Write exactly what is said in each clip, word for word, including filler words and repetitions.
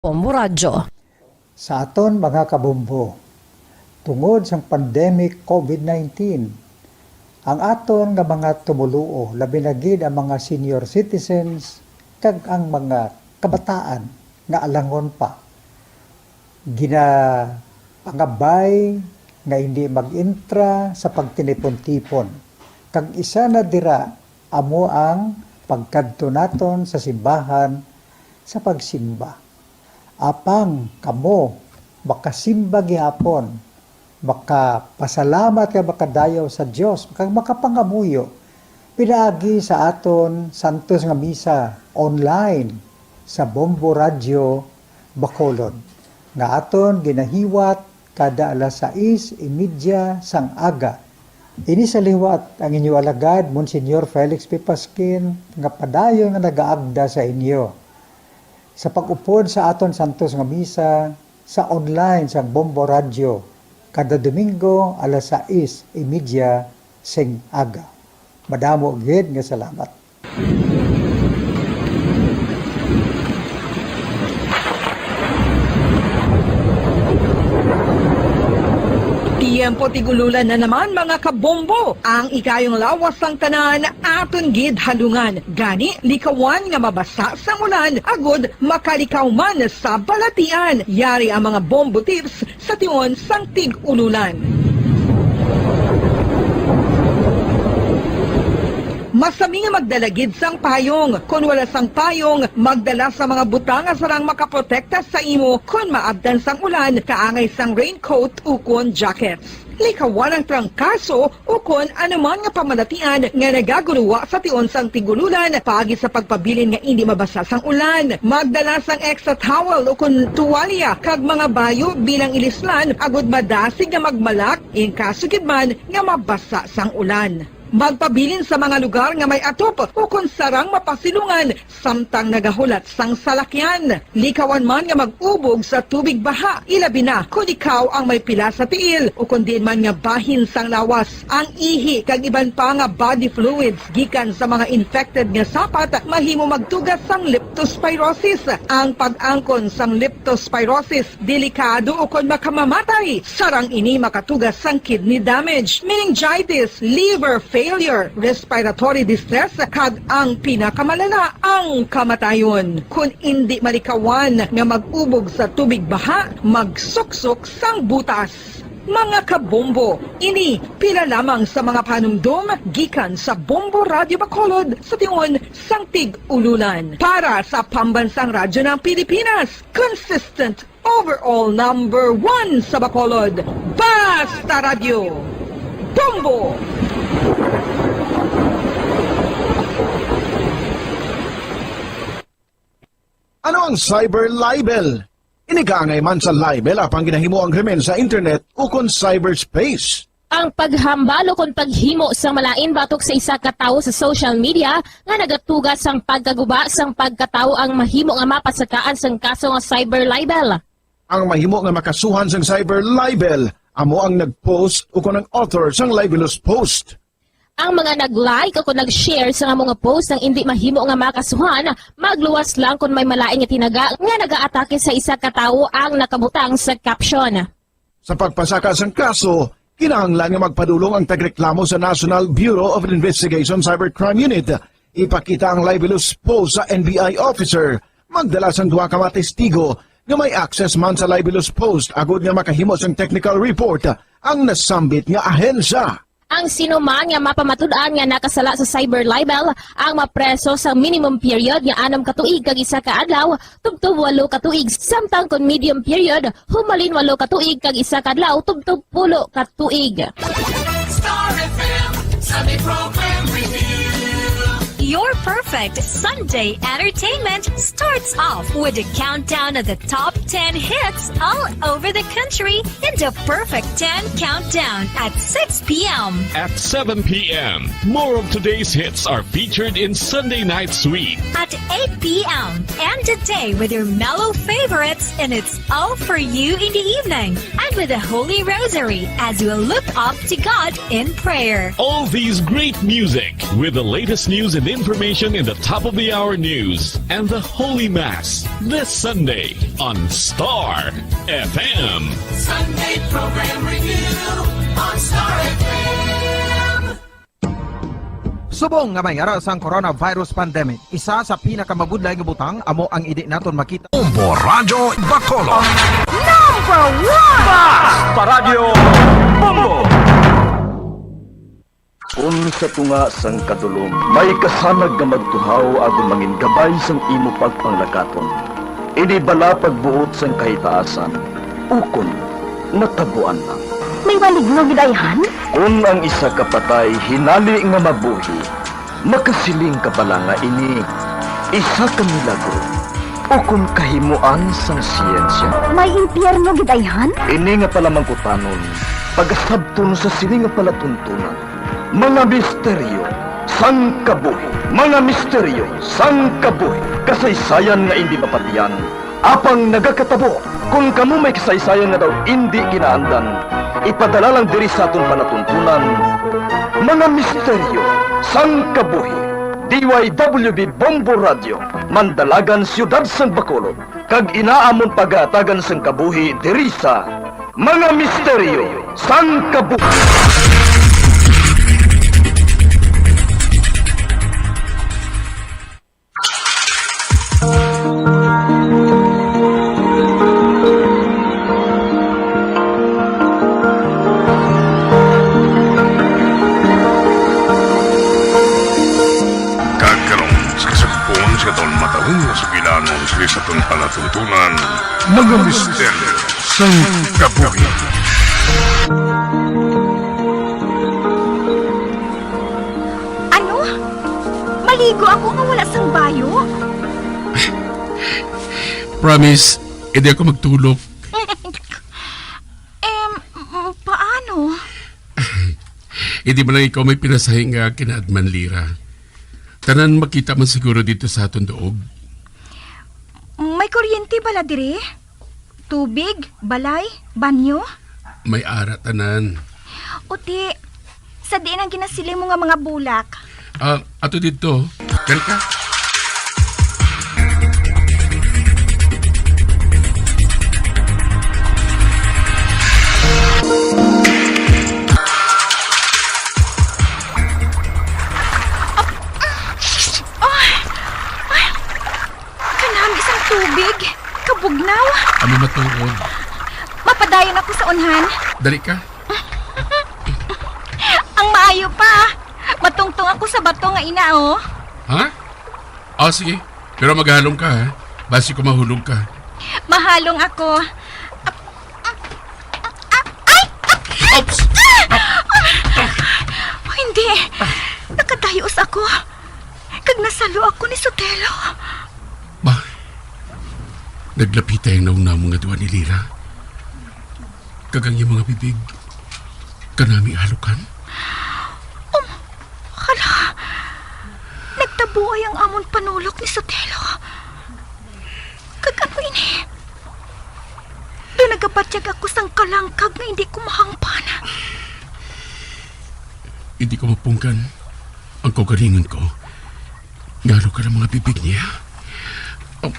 Bombo Radyo. Sa aton mga kabombo, tungod sang pandemic COVID nineteen, ang aton nga mga tumoluo, labi na gid ang mga senior citizens kag ang mga kabataan nga alangon pa, ginapangabay nga hindi mag-intra sa pagtinipon-tipon. Kag isa na dira amo ang pagkadto naton sa simbahan sa pagsimba. Apang kamo makasimba gihapon, makapasalamat kag makadayaw sa Dios, kag makapangamuyo pinaagi sa aton santos nga misa online sa Bombo Radyo Bacolod, nga aton ginahiwat kada alas sais y media sang aga. Ini sa liwat ang inyo alagad, Monsignor Felix P. Pasquin, nga padayon nga nagaagda sa inyo sa pag-upod sa aton santos nga misa sa online sang Bombo Radyo kada Domingo alas sais y media sing aga. Madamo gid nga salamat. Tiyempo tig-ululan na naman, mga kabombo. Ang ikayong lawas sang tanan aton gid halungan. Gani, likawan nga mabasa sang ulan agud makalikaw man sa balatian. Yari ang mga bombo tips sa tion sang tig-ululan. Masami nga magdala gid sang payong. Kon wala sang payong, magdala sa mga butang nga sarang makaprotekta sa imo kon maabtan sang ulan, kaangay sang raincoat ukon jackets. Likawan ang trangkaso ukon anuman nga pamalatian nga nagaguruwa sa tion sang tig-ululan paagi sa pagpabilin nga indi mabasa sang ulan. Magdala sang extra towel ukon tuwalya kag mga bayo bilang ilislan agud madasig nga magmalak in kaso gid man nga mabasa sang ulan. Magpabilin sa mga lugar nga may atop ukon sarang mapasilungan samtang nagahulat sang salakyan. Likawan man nga mag-ubog sa tubig baha, ilabi na kon ikaw ang may pila sa tiil ukon diin man nga bahin sang lawas. Ang ihi kag iban pa nga body fluids gikan sa mga infected nga sapat mahimo magtuga sang leptospirosis. Ang pag-angkon sang leptospirosis delikado ukon makamamatay. Sarang ini makatuga sang kidney damage, meningitis, liver failure, respiratory distress, kag ang pinakamalala, ang kamatayon. Kon indi malikawan nga mag-ubog sa tubig baha, magsuksok sang butas. Mga kabombo, ini pila lamang sa mga panumdom gikan sa Bombo Radyo Bacolod sa tion sang tig-ululan. Para sa Pambansang Radyo ng Pilipinas, consistent overall number one sa Bacolod, Basta Radyo, Bombo! Ano ang cyber libel? Ini kaangay man sa libel apang ginahimo ang krimen sa internet ukon cyberspace. Ang paghambal ukon paghimo sang malain batok sa isa ka tawo sa social media nga nagatuga sang pagkaguba sang pagkatawo ang mahimo nga mapasakaan sang kaso nga cyber libel. Ang mahimo nga makasuhan sang cyber libel amo ang nag-post ukon ang author sang libelous post. Ang mga nag-like ukon nag-share sang amo nga post nga indi mahimo nga makasuhan, magluwas lang kon may malain nga tinaga nga nagaatake sa isa ka tawo ang nakabutang sa caption. Sa pagpasaka sang kaso, kinahanglan nga magpadulong ang tagreklamo sa National Bureau of Investigation Cybercrime Unit. Ipakita ang libelous post sa N B I officer, magdala sang duha ka mga testigo nga may access man sa libelous post agud nga makahimo sang technical report ang nasambit nga ahensya. Ang sino man nga mapamatud-an nga nakasala sa cyber libel ang mapreso sa minimum period nga anom ka tuig kag isa ka adlaw tubtob walo ka tuig, samtang kon medium period, humalin walo ka tuig kag isa ka adlaw tubtob pulo ka tuig. Star F M Sunday Program Review. Your perfect Sunday entertainment starts off with a countdown of the top ten hits all over the country in the Perfect ten Countdown at six p m. At seven p m, more of today's hits are featured in Sunday Night Sweet. At eight p m, end the day with your mellow favorites, and it's all for you in the evening. And with the Holy Rosary, as we look up to God in prayer. All these great music with the latest news and Information in the top of the hour news and the Holy Mass this Sunday on Star F M. Sunday Program Review on Star F M. Subong nga may ara sang coronavirus pandemic, isa sa pinakamabudlay nga butang amo ang hindi naton makita. Bombo Radyo Bacolod. Number one! Basta Radyo Bombo! Kun sa tunga sang kadulom may kasanag nga magtuhaw agod mangin gabay sang imo pagpanglakaton, ini bala pagbuot sang kahitaasan, ukon natabuan lang. May maligno gid ayhan? Kun ang isa ka patay hinali nga mabuhi, makasiling ka bala nga ini isa ka milagro ukon kahimuan sang siyensya? May impyerno gid ayhan? Ini nga palamangkutanon, pagasabton sa sini nga palatuntunan. Mga misteryo sang kabuhi. Mga misteryo sang kabuhi. Kasaysayan nga indi mapatian, apang nagakatabo. Kon kamo may kasaysayan nga daw indi kinaandan, ipadala lang diri sa aton palatuntunan. Mga misteryo sang kabuhi. D Y W B Bombo Radio, Mandalagan, Siyudad sang Bacolod, kag ina amon pagahatagan sang kabuhi diri sa Mga Misteryo sang Kabuhi. Kag karon, sa kasagpon sa aton matahom nga sugilanon sa aton palatuntunan, Mga Misteryo sang Kabuhi. Ano? Maligo ako nga wala sang bayo? Promise, hindi ako magtulok. Em, m-, paano? Hindi man lang ikaw may pinasahi nga kinaadman, Lira. Tanan makita man siguro dito sa aton duog. May kuryente bala diri? Tubig, balay, banyo? May ara tanan. Uti, sa diin ang ginasiling mo nga mga bulak? Ah, ato dito. Kari ka? Ay! Ay! Kanami sang tubig, kabugnaw. Amo matuod. Mapadayon ako sa unhan. Dali ka. Ang maayo pa, matungtong ako sa bato nga ina, oh. Ha? Ah, sige. Pero maghalong ka, ha? Basi ko mahulog ka. Mahalong ako. Ah, ay! Oops! Oh, hindi. Nakadayos ako. Kag nasalo ako ni Sotelo. Ba, naglapitay ang naong namon nga duha ni Lira. Kag ang iyang mga bibig, kanami halukan. Um, hala, nagtabuay ang amon panulok ni Sotelo. Kag ano ini? Do nagabatyag ako sang kalangkag nga hindi ko mahangpan. Hindi ko mapunggan ang kaugalingon ko. Ngano ka ng mga bibig niya? Oh.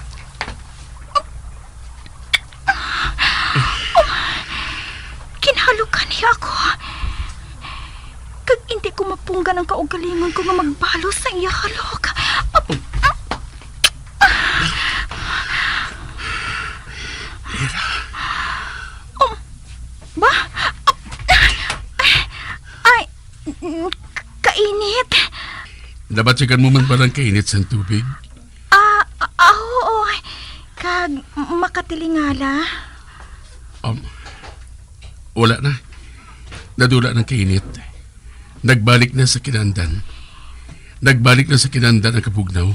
Ginhalukan niya ako. Kag hindi ko mapunggan ang kaugalingon ko nga magbalos sa iya halok. Mira. Um, ba? Ay, mm, kainit. Nabatsigan mo man ba ng kainit sang tubig? Ah, ah, ah, oo. Kag m-, makatilingala. Um, wala na. Nadula ng kainit. Nagbalik na sa kinandan. Nagbalik na sa kinandan ang kabugnaw.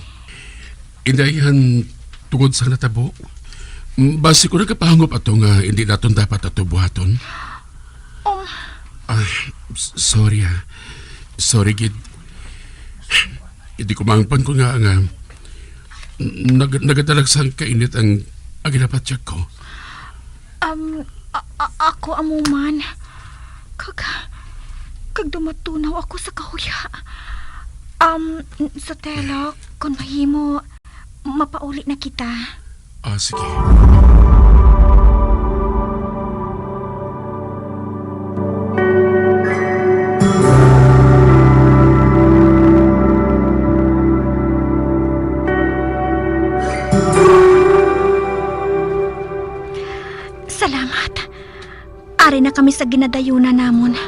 Indayan tungod sa natabo. Mm, basi ko nagapahangop ato nga hindi naton dapat ato buhaton. Um. Ah, s-, sorry, ah. Sorry, gid. Hindi ko maangpan ko nga, nga nag-, nagadalag sa kainit ang, ang ginapatyag ko. Um, a-, a-, ako amo man. Kag, kag dumatunaw ako sa kahuya. Um, Sotelo, kung mahimo, mapauli na kita. Ah, sige. Salamat. Ari na kami sa ginadayunan namon.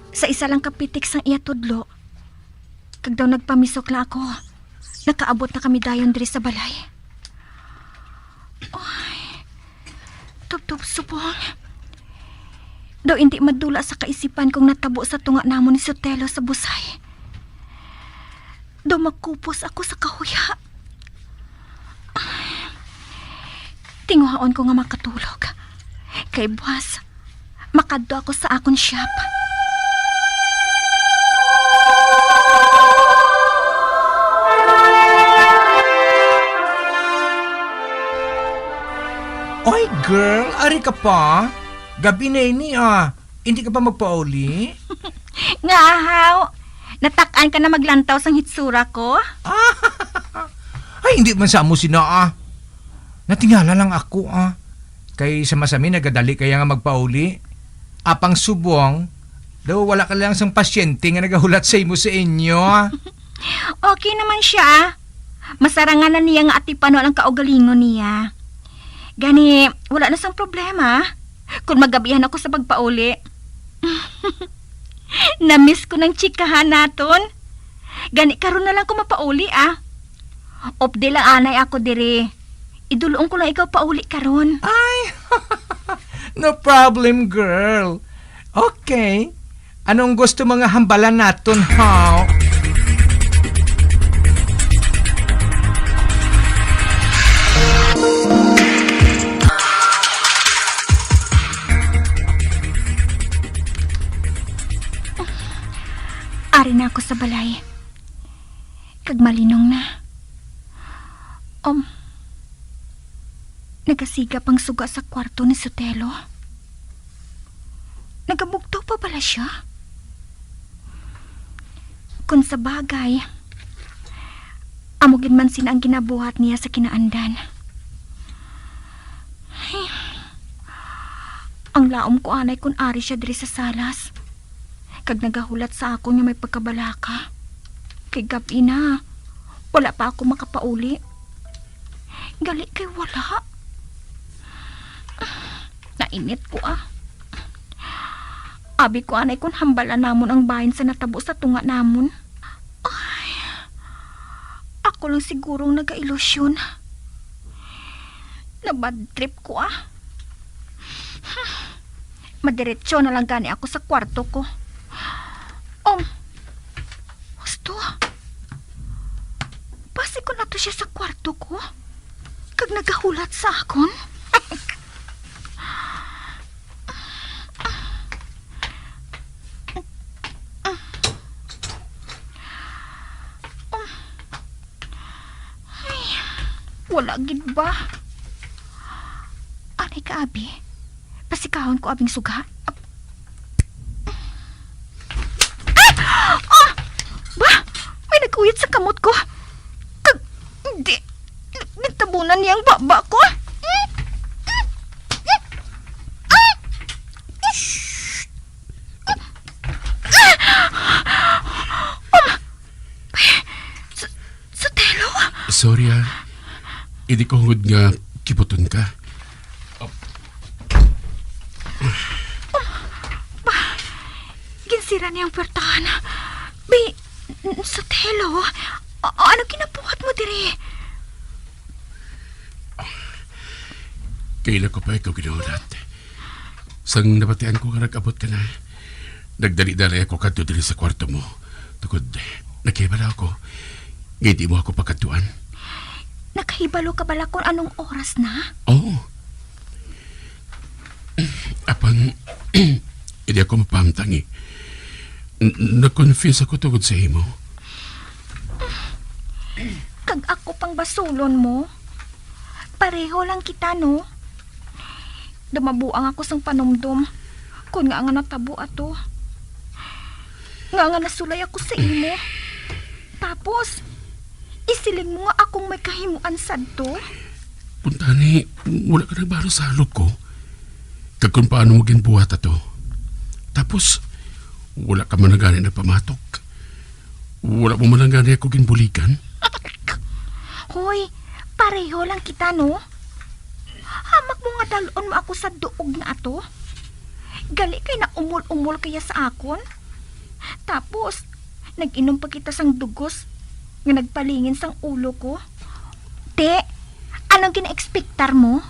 Sa isa lang ka pitik sang iya tudlo, kag daw nagpamisok lang ako, nakaabot na kami dayon diri sa balay. Ay, tubtob subong. Daw indi madula sa kaisipan kung natabo sa tunga namon ni Sotelo sa busay. Daw makupos ako sa kahuya. Tinguhaon ko nga makatulog. Kay buwas, makadto ako sa akon shop. Oy, girl, ari ka pa? Gabi na ini, ah. Hindi ka pa magpauli? Nga, ahaw. Natak-an ka na maglantaw sang hitsura ko? Ah, ay, hindi man sa amo sina, ah. Natingala lang ako, ah. Kay sa masami, nagadali kaya nga magpauli. Apang subong, daw wala ka lang sang pasyente nga nagahulat sa imo sa inyo, ah. Okay naman siya, ah. Masarangan na niya nga atipanon ang kaugalingon niya. Gani, wala na sang problema, ah. Kung magabihan ako sa pagpauli. Namiss ko nang chikahan naton. Gani karon na lang ko mapauli, ah. Updi lang anay ako diri. Idulong ko lang ikaw pauli karon. Ay, no problem, girl. Okay. Anong gusto mo nga hambalan naton, ha? Ari na ako sa balay. Kag malinong na. Um, nagasigap ang suga sa kwarto ni Sotelo. Nagabugtaw pa bala siya? Kung sa bagay, amo gid man sina ang ginabuhat niya sa kinaandan. Ay, ang laom ko anay kun ari siya diri sa salas, kag nagahulat sa akon nga may pagkabalaka. Kay gab-i na, wala pa ako makapauli. Gali kay wala. Nainit ko, ah. Abi ko anay kun hambalan namon ang bahin sa natabo sa tunga namon. Ay, ako lang siguro ang nagailusyon. Nabad trip ko, ah. Madiretso na lang gani ako sa kwarto ko. Um, husto. Basi kun ato siya sa kwarto ko, kag nagahulat sa akon. Ay, wala gid ba? Anay ka, abi. Pasikahon ko abing suga. Ah! Ah! Ba? May nag-uyot sa kamot ko. Kag, di, nagtabunan niya ang baba ko. Ah! Sotelo? Sorry, ah. Hindi ko hangod nga kibuton ka. Ba, ginsira niya ang puwertahan. Bi, Sotelo, a-, ano ginabuhat mo diri? Kaila ko pa ikaw ginahulat. Sang nabatian ko nga nag-abot ka na, nagdali-dali ako kadto diri sa kwarto mo. Tungod, nakahibalo ako nga hindi mo ako pakadtuan. Nakahibalo ka bala kung anong oras na? Oo. Apang, hindi ako mapahamtang eh. N-, nag-confess ako tungod sa imo. Kag ako pang basulon mo? Pareho lang kita, no? Dumabuang ako sang panumdom kon ngaa nga natabo ato. Nga nga nasulay ako sa imo. Tapos, isiling mo nga akong may kahimuan sadto? Kuntani, wala ka nagbalo sa halok ko. Kag kung paano mo ginbuhat ato. Tapos, wala ka man lang gani nagpamatok. Wala mo man lang gani ako ginbuligan. Hoy, pareho lang kita, no? Hamak mo nga dal-on mo ako sa duog nga ato. Gali kay naumol-umol kaya sa akon. Tapos, nag-inom pa kita sang dugos nga nagpalingin sang ulo ko. Te, anong gina-expectar mo?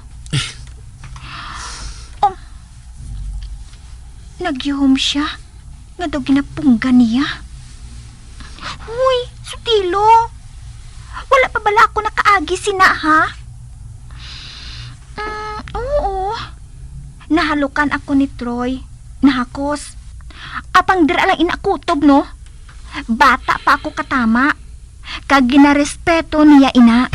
Um, nagyuhom siya nga daw ginapunggan niya. Hoy, Sotelo! Wala pa bala ako nakaagi sina, ha? Mm, oo. Nahalukan ako ni Troy. Nahakos. Apang dira lang ina kutob, no? Bata pa ako katama. Kag ginarespeto niya ina.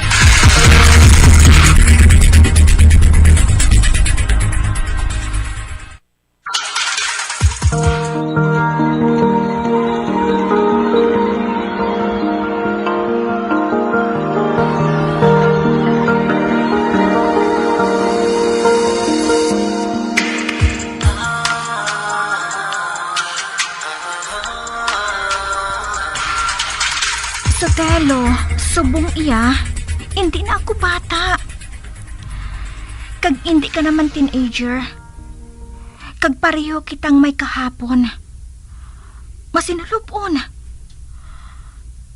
Sotelo, subong iya, hindi na ako bata. Kag hindi ka naman teenager. Kag pareho kitang may kahapon. Masinulupon.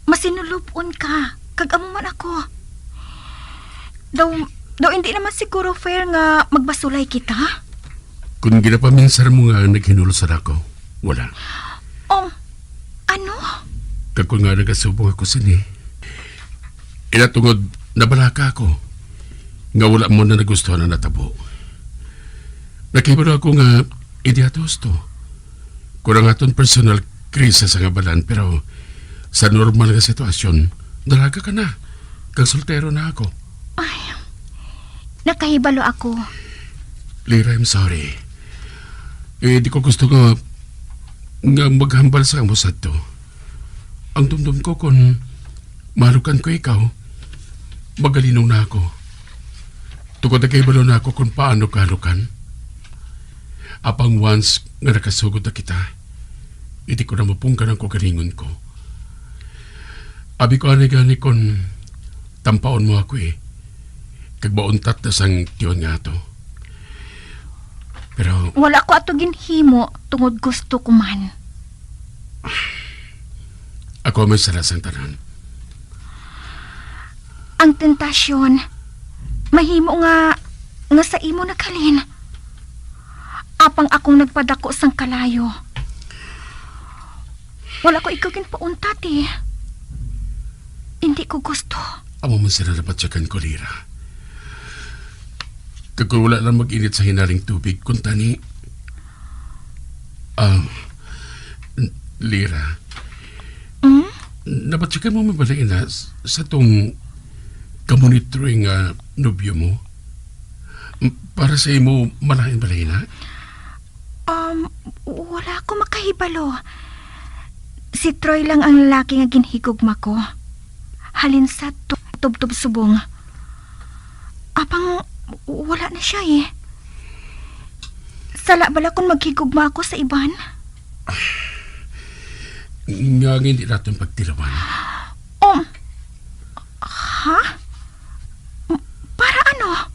Masinulupon ka, kag amo man ako. Daw, daw hindi naman siguro fair nga magbasulay kita? Kung ginapaminsar mo nga naghinulsol ako, wala. Oh, ano? Kag kung nga nagasubong ako sini, ina tungod nabalaka ako nga wala mo na nagustuhan ang natabo. Nakahibalo ako nga hindi ato husto. Kung ang aton personal krisis ang abalan, pero sa normal nga sitwasyon, dalaga ka na, kag soltero na ako. Ay, nakahibalo ako. Lira, I'm sorry. Eh, di ko gusto nga, nga maghambal sa amo sadto. Ang dumdom ko, kung mahalukan ko ikaw, magalinong na ako. Tungod nakahibalo na ako kung paano kahalukan. Apang once nga nakasugod na kita, hindi ko na mapunggan ang kaugalingon ko. Abi ko anay gani kung tampaon mo ako, eh. Kag mauntat na sang tiyon nga ato. Pero wala ko ato ginhimo tungod gusto ko man. Ako may sala sang tanan. Ang tentasyon, mahimo nga, nga sa imo naghalin. Apang akong nagpadako sang kalayo. Wala ko ikaw ginpauntat, eh. Hindi ko gusto. Amo man sila nabatyagan ko, Lira. Kag kung wala lang mag-init sa hinaring tubig, kuntani, ah, N-, Lira. Hmm? Nabatyagan mo man bala ina s-, sa tong kamonitoring nga nobyo mo? M-, para sa imo, malain bala ina? Um, wala ko makahibalo. Si Troy lang ang lalaki nga ginhigugma ko. Halin sa tu-, tubtob subong. Apang wala na siya, eh. Sala bala kung maghigugma ako sa iban? Nga hindi naton pagtilawan. Um, ha? M-, para ano?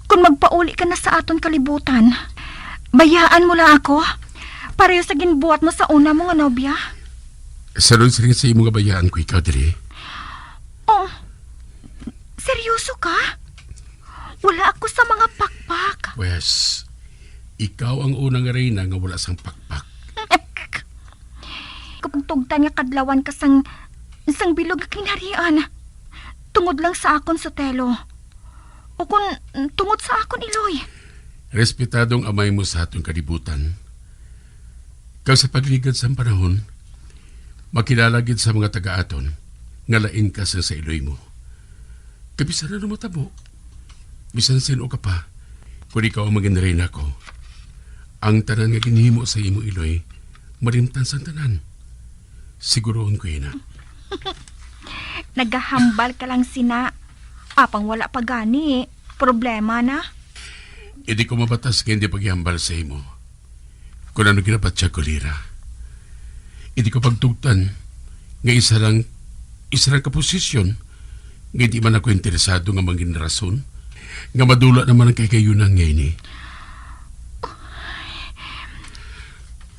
Kung magpauli ka na sa aton kalibutan, bayaan mo lang ako. Pareho sa ginbuhat mo sa una mo nga nobya. Sulod sini sa imo nga bayaan ko ikaw diri. Oh, seryoso ka? Wala ako sa mga pakpak. Pwes, ikaw ang unang reyna nga wala sang pakpak. Kapagtugtan nga kadlawan ka sang, sang bilog nga ginharian, tungod lang sa akon, Sotelo. O kun tungod sa akon, Iloy. Respetado ang amay mo sa aton kalibutan. Kag sa pagligad sang panahon, makilala gid sa mga taga-aton nga lain ka sa, sa iloy mo. Kag bisan ano matabo, bisan sin-o ka pa, kun ikaw ang magin reyna ko, ang tanan nga ginhimo sa imo, Iloy, Malimtan sang tanan. Siguroon ko ina. Nagahambal ka lang sina. Apang wala pa gani, problema na. Hindi ko mabatas nga hindi paghambal sa imo. Kung ano ginabatyag ko, Lira. Hindi ko pagtugtan nga isa lang, isa lang ka posisyon nga hindi man ako interesado nga mangin rason nga madula naman ang kahigayunan nga ini.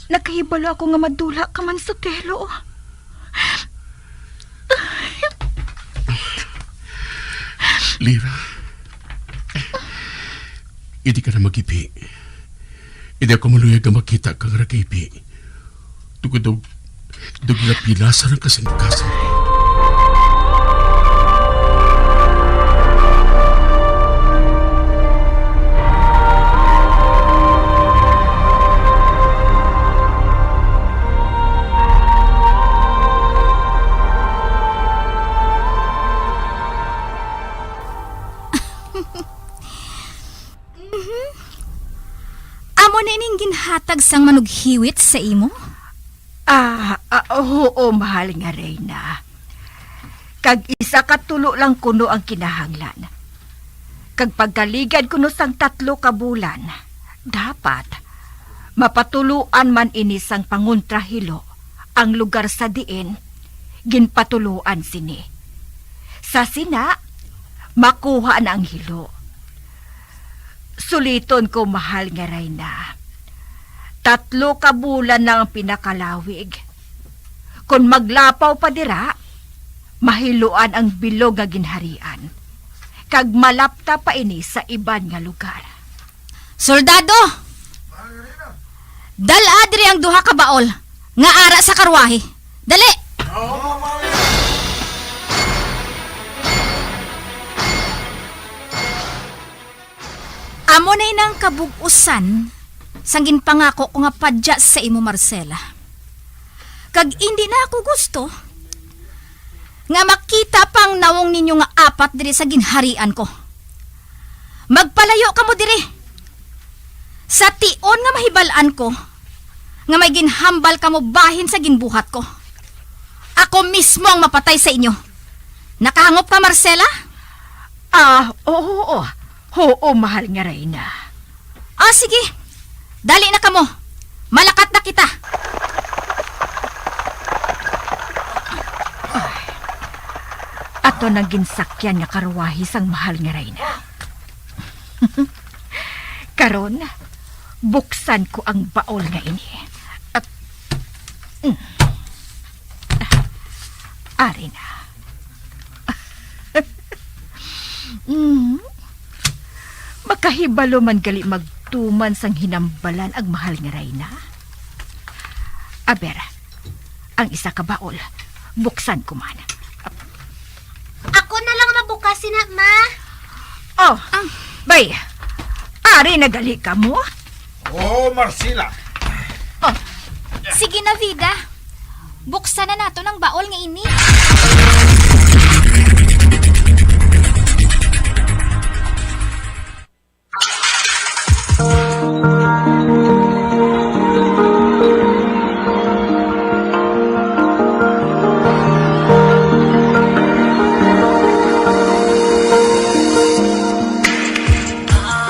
Nakahibalo ako nga madula ka man, Sotelo. Lira, hindi ka na mag-ipi. Hindi ako maluyag nga makita kang nag-ipi. Tungod daw, daw ginapilasan ang kasing-kasing. Mhm. Amo na ining ginhatag sang manughiwit sa imo? Ah, ah, huo, mahal nga reyna. Kag isa ka tulo lang kuno ang kinahanglan. Kag pagkaligad kuno sang tatlo ka bulan, dapat mapatuloan man ini sang pangontrahilo ang lugar sa diin ginpatuloan sini. Sa sina, makuha na ang hilo. Suliton ko, mahal nga reyna. Tatlo ka bulan na ang pinakalawig. Kon maglapaw pa dira, mahiluan ang bilog nga ginharian, kag malapta pa ini sa iban nga lugar. Soldado! Dal-a diri ang duha ka baol nga ara sa karwahe. Dali! Amo na inang kabug-usan sang ginpangako ko nga padya sa imo, Marcela. Kag indi na ako gusto nga makita pa ang nawong ninyo nga apat diri sa ginharian ko. Magpalayo kamo diri. Sa tion nga mahibal-an ko nga may ginhambal kamo bahin sa ginbuhat ko, ako mismo ang mapatay sa inyo. Nakahangop ka, Marcela? Ah, oo, oo. Oo, mahal nga reyna. Ah, sige. Dali na kamo. Malakat na kita. Ato nang ginsakyan nga karwahe sang mahal nga reyna. Karon, buksan ko ang baol nga ini. At, mm. Ari na. Mm. Makahibalo man gali magtuman sang hinambalan ang mahal nga reyna. Aber, ang isa ka baol, buksan ko man. Ako na lang mabukas sina, ma. Oh, Ah. Bay, ari na gali kamo? Oh, Marcela. Oh, sige na, Vida. Buksan na nato ang baol nga ini.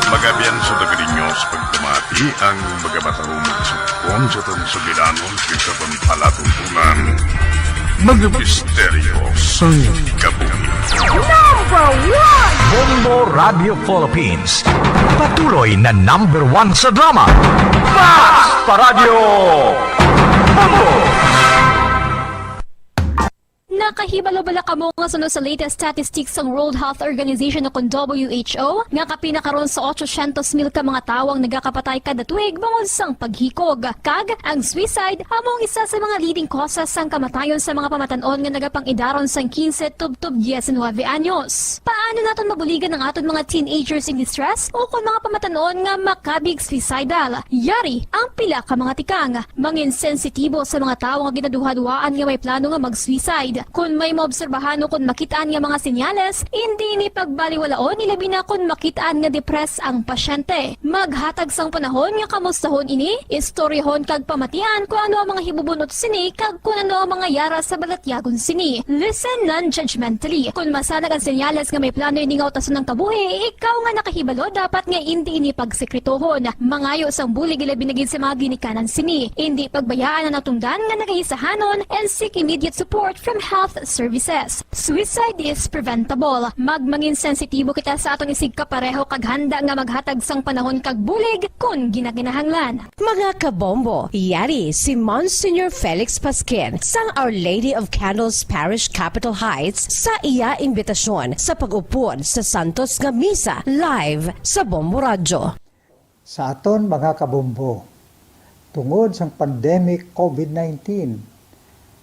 Magabian sa taga ninyo sa pagpamati ang magamatahong sugpon sa atong sugilanon sa pagpalatuntunan. Mga misteryo sang kabuhi. Number one! Bombo Radio Philippines. Patuloy na number one sa drama. Mas pa Radyo Bombo! Nakahibalo bala kamo nga suno sa latest statistics sang World Health Organization o kon W H O, nga kapin na karon sa otsosyentos mil ka mga tawo ang nagakapatay kada tuig bangod sang paghikog? Kag ang suicide amo ang isa sa mga leading causes sang kamatayon sa mga pamatan-on nga nagapang-idaron sang quince tubtob diecinuebe anyos. Paano naton mabuligan ang aton mga teenagers in distress o kon mga pamatan-on nga makabig suicidal? Yari ang pila ka mga tikang. Mangin sensitibo sa mga tawo nga ginaduhaduhaan nga may plano nga mag-suicide. Kon may maobserbahan o kon makit-an nga mga senyales, indi ini pagbaliwalaon, ilabi na kon makit-an nga depressed ang pasyente. Maghatag sang panahon nga kamustahon ini, istoryahon kag pamatian kon ano ang mga hibubunot sini kag kon ano ang mga yara sa balatyagon sini. Listen non-judgmentally. Kon masanag ang senyales nga may plano ini nga utason ang kabuhi, ikaw nga nakahibalo dapat nga indi ini pagsekretohon. Mangayo sang bulig, ilabi na gid sa mga ginikanan sini. Indi pagbayaan ang natungdan nga nagaisahanon and seek immediate support from health services. Suicide is preventable. Magmangin sensitibo kita sa aton isigkapareho kag handa nga maghatag sang panahon kag bulig kon ginakinahanglan. Mga kabombo, yari si Monsignor Felix Pasquin sang Our Lady of Candles Parish, Capitol Heights, sa iya imbitasyon sa pag-upod sa santos nga misa live sa Bombo Radyo. Sa aton mga kabombo, tungod sang pandemic covid nineteen,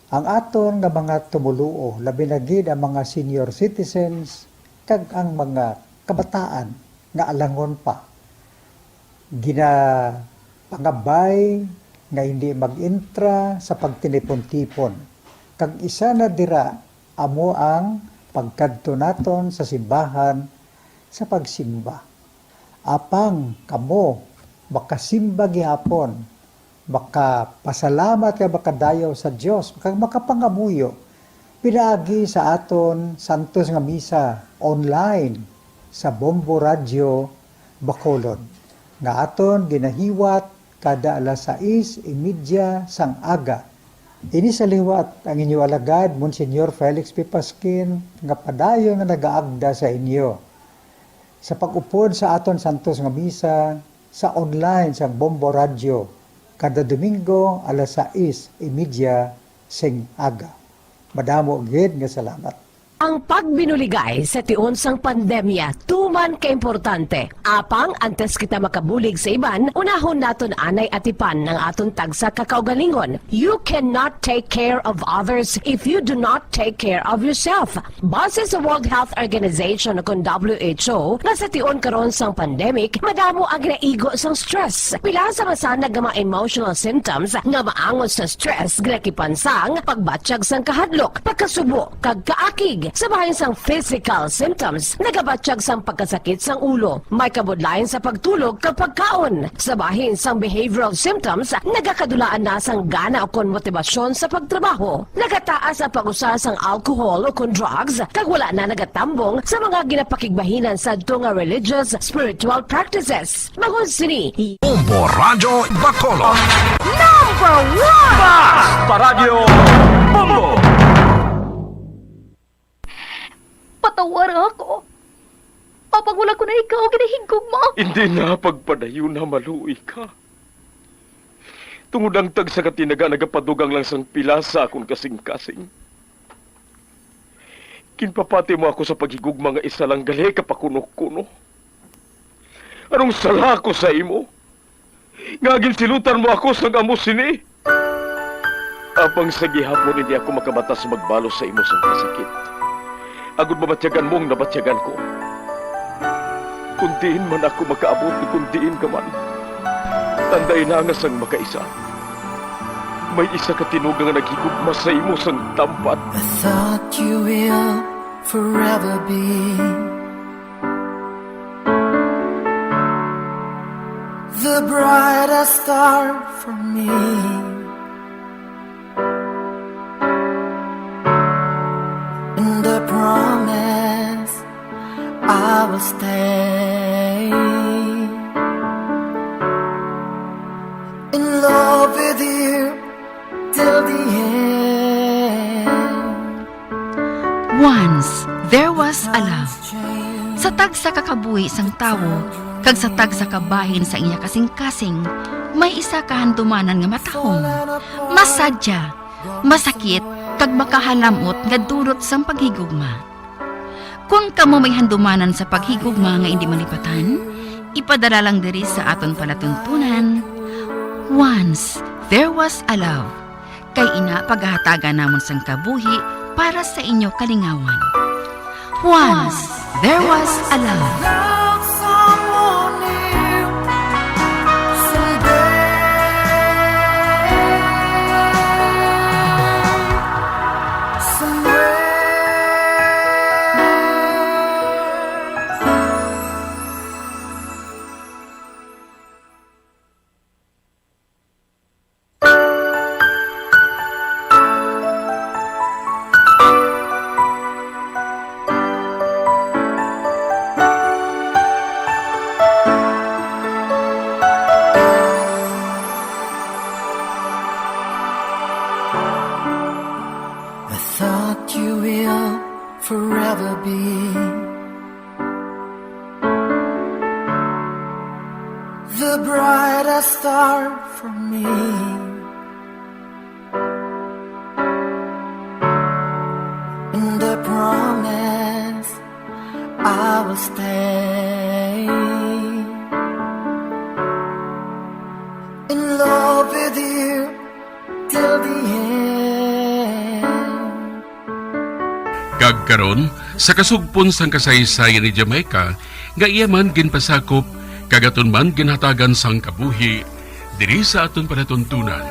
ang aton nga mga tumoluo, labi na gid ang mga senior citizens kag ang mga kabataan nga alangon pa, ginapangabay nga hindi mag-entra sa pagtinipon-tipon, kag isa na dira amo ang pagkadto naton sa simbahan sa pagsimba. Apang kamo makasimba gihapon, makapasalamat kag makadayaw sa Dios, kag makapangamuyo pinaagi sa aton santos nga misa online sa Bombo Radyo Bacolod, nga aton ginahiwat kada alas sais y media sang aga. Ini sa liwat ang inyo alagad, Monsignor Felix P. Pasquin, nga padayon nga nagaagda sa inyo sa pag-upod sa aton santos nga misa sa online sang Bombo Radyo kada Domingo alas sais y media sing aga. Madamo gid nga salamat. Ang pagbinuligay sa tion sang pandemya tuman ka importante. Apang antes kita makabulig sa iban, unahon naton anay atipan ang aton tagsa ka kaugalingon. You cannot take care of others if you do not take care of yourself. Base sa World Health Organization, kon W H O, nga sa tion karon sang pandemic, madamo ang ginaigo sang stress. Pila sa masanag nga mga emotional symptoms nga maangot sa stress ginakipan sang pagbatyag sang kahadlok, pagkasubo, kag kaakig. Sa bahin sang physical symptoms, nagabatyag sang pagkasakit sang ulo, may kabudlayan sa pagtulog kag pagkaon. Sa bahin sang behavioral symptoms, nagakadulaan na sang gana ukon motibasyon sa pagtrabaho. Nagataas ang pag-usa sang alcohol ukon drugs, kag wala na nagatambong sa mga ginapakigbahinan sadto nga religious, spiritual practices. Bangod sini, Bombo Radyo Bacolod. Number one! Basta Radyo Bombo! Patawara ako. Apang wala ko na ikaw ginahigugma. Hindi na pagpadayon na maluoy ka. Tungod ang tagsa ka tinaga nagapadugang lang sang pila sa akon kasing-kasing. Ginpapati mo ako sa paghigugma nga isa lang gali ka pakuno-kuno. Anong sala ako sa imo? Nga ginsilutan mo ako sang amo sini? Apang sa gihapon hindi ako makabata sa magbalos sa imo sang kasakit. Agod mabatyagan mo ang nabatyagan ko. Kung diin man ako makaabot, kung diin ka man, tandai na nga sang makaisa, may isa ka tinuga nga naghigugma sa imo sang tampat. I thought you will forever be the brightest star for me. And I promise I will stay in love with you till the end. Once, there was a love. Sa tagsa ka kabuhi sang tawo, kag sa tagsa ka bahin sa iya kasing-kasing, may isa ka handumanan nga matahom, masadya, masakit, kag makahalam-ot nga dulot sang paghigugma. Kon kamo may handumanan sa paghigugma nga indi malipatan, ipadala lang diri sa aton palatuntunan. Once, there was a love. Kay ina, pagahatagan namon sang kabuhi para sa inyo kalingawan. Once, there was a love. The brightest star for me, and the promise I will stay in love with you till the end. Kag karon, sa kasugpon sang kasaysayan ni Jamaica, nga iya man ginpasakop, kag aton man ginhatagan sang kabuhi, diri sa aton palatuntunan.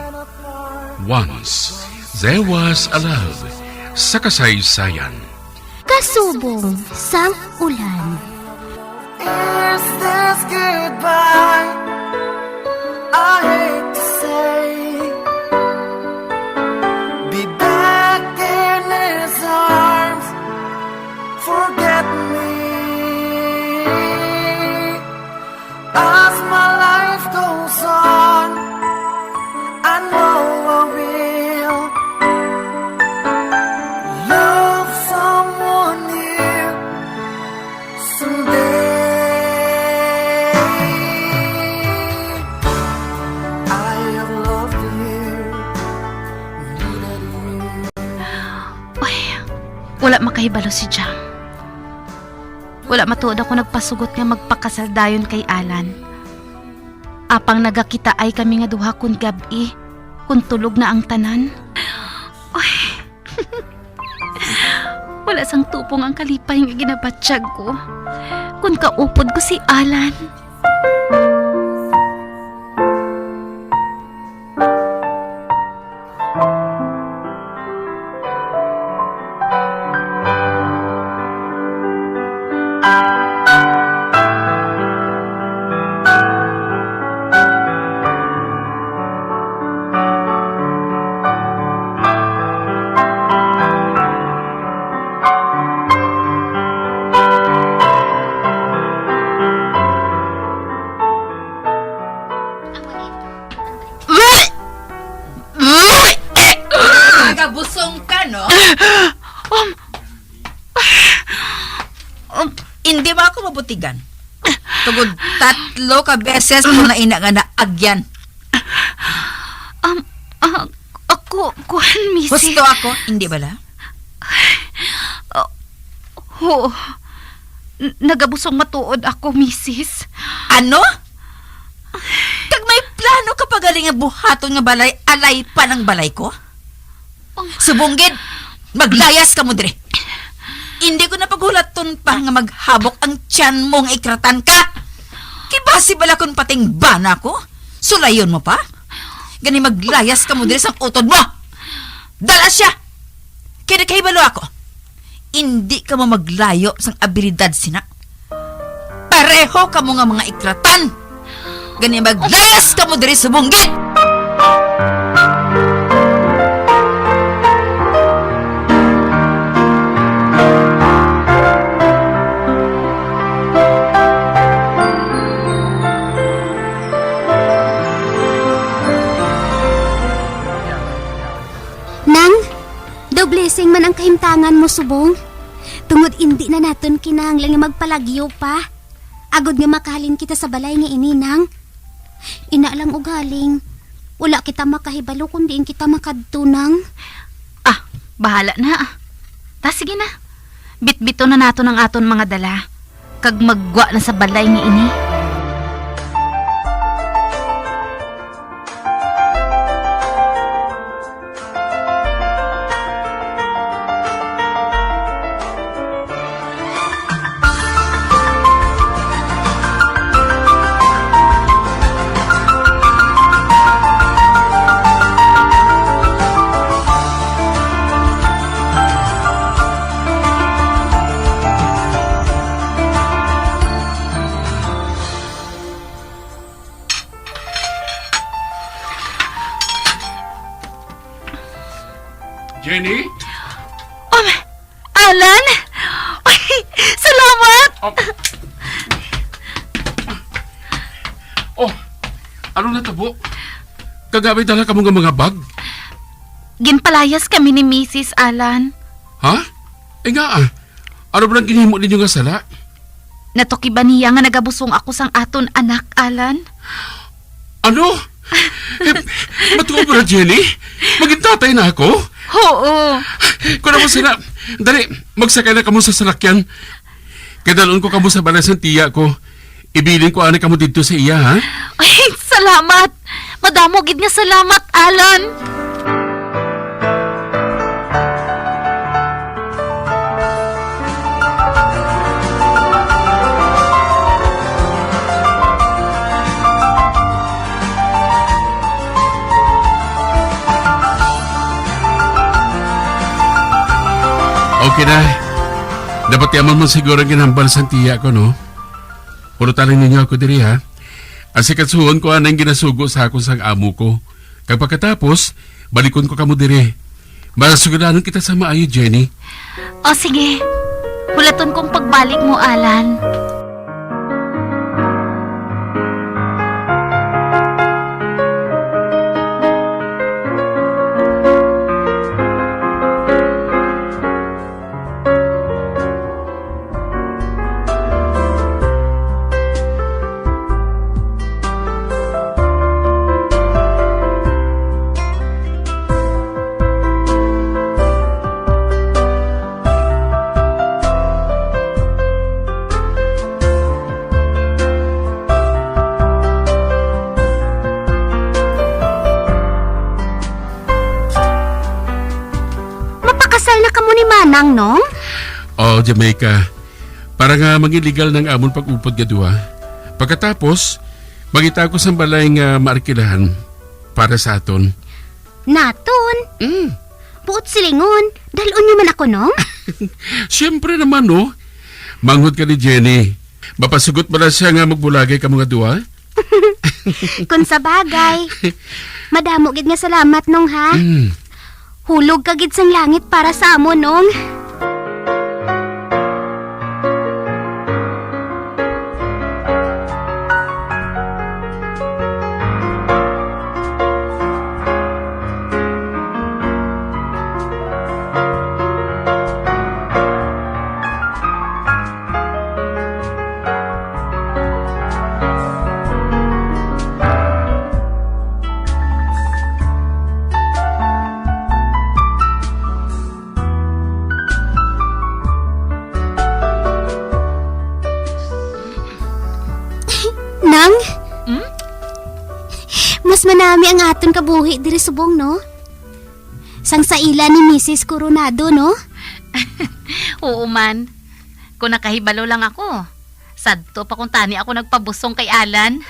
Once, there was a love, sa kasaysayan. Kasubong sang ulan. Is this goodbye? I hate to say. Be back in his arms. Forget me. As my life goes on, I know I will love someone new someday. I have loved you. Uy, wala makahibalo si Jam. Wala matuod ako nagpasugot nga magpakasal dayon kay Alan. Apang nagakitaay kami nga duha kon gab-i, kon tulog na ang tanan. Uy. Wala sang tupong ang kalipay nga ginabatyag ko kon kaupod ko si Alan. Nagabusong ka, no? Um, um, Hindi ba ako mabutigan? Tugod tatlo ka beses ko na ina nga naagyan. Um, ah, ako, kuwan, misis. Husto ako, hindi bala? Ah, oo. N-, nagabusong matuod ako, misis. Ano? Kag may plano ka pa gali nga buhaton nga balay, alay pa ng balay ko? Subong gid, maglayas ka mo diri. Hindi ko na paghulaton pa nga maghabok ang tiyan mo nga ikratan ka. Kay basi bala kon pating bana ko, sulayon mo pa? Gani maglayas ka mo diri sang utod mo. Dala siya. Kay nakahibalo ako. Indi kamo maglayo sang abilidad sina. Pareho kamo nga mga ikratan. Gani maglayas kamo diri subong gid. Nang, daw blessing man ang kahimtangan mo subong. Tungod indi na naton kinahanglan nga magpalagyo pa, agod nga makahalin kita sa balay nga ini, Nang. Ina lang ugaling, wala kita makahibalo kon diin kita makadto, Nang. Ah, bahala na. Ta, sige na. Bitbiton na naton ang aton mga dala, kag maggwa na sa balay nga ini. Jenny? Um, Alan? Ay, salamat! Oh. Oh, ano natabo? Kag may dala kamo nga mga bag? Ginpalayas kami ni Misis Alan. Ha? Ay nga, ah. Ano ba ang ginhimo ninyo nga sala? Natukiban niya nga nagabusong ako sang aton anak, Alan. Ano? Eh, matuod mo na, Jenny? Maging tatay na ako? Oo. Kung mo sila, dali, magsakay na kamo sa salakyan. Kadalon ko kamo sa balay sang tiya ko. Ibilin ko anay kamo didto sa iya, ha? Ay, salamat. Madamo gid nga salamat, Alan. Okay na. Dapat yaman mo siguro ang ginhambal sang tiya ko, no? Pulutan lang ninyo ako diri, ha? Asikasuhon ko anang ginasugo sa akon sang amo ko. Kag pagkatapos, balikon ko kamo diri. Masugadanon kita sa maayo, Jenny. O sige, hulaton kong pagbalik mo, Alan. Mapakasal na kamo ni Manang, Nong? Oh, Jamaica. Para nga maging legal nang amon pag-upod nga duha. Pagkatapos, mangita ko sang balay nga maarkilahan para sa aton. Naton? Mm. Buot silingon, dal-on niyo man ako, Nong? Siyempre naman, no? Manghod ka ni Jenny. Mapasugot ba na siya nga magbulagay kamo nga duha? Kung sa bagay, madamo gid nga salamat, Nong, ha? Mm. Hulog ka gid sang langit para sa amon, Nong. Nang? Hmm? Mas manami ang aton kabuhi diri subong, no? Sang sa ila ni Misis Coronado, no? Oo man. Kung nakahibalo lang ako, sadto pa kung tani ako nagpabusong kay Alan.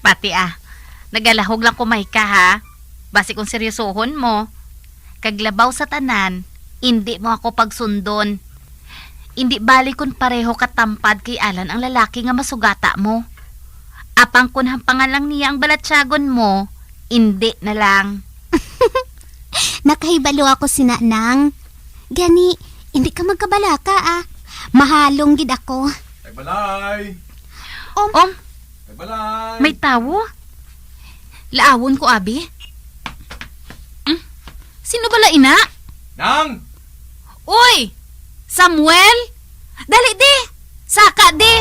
Pati ah, nagalahog lang kumay ka, ha? Basi kung seryosohon mo, kag labaw sa tanan, indi mo ako pagsundon. Indi bali kon pareho ka tampad kay Alan ang lalaki nga masugata mo. Apang kon hampangan lang niya ang balatyagon mo, indi na lang. Nakahibalo ako sina, Nang. Gani, indi ka magkabalaka, ah. Mahalong gid ako. Ay, balay! Om, Om, Ay, balay! May tawo? Laawon ko, abi. Hmm? Sino bala ina? Nang! Uy! Samuel! Dali di! Saka di!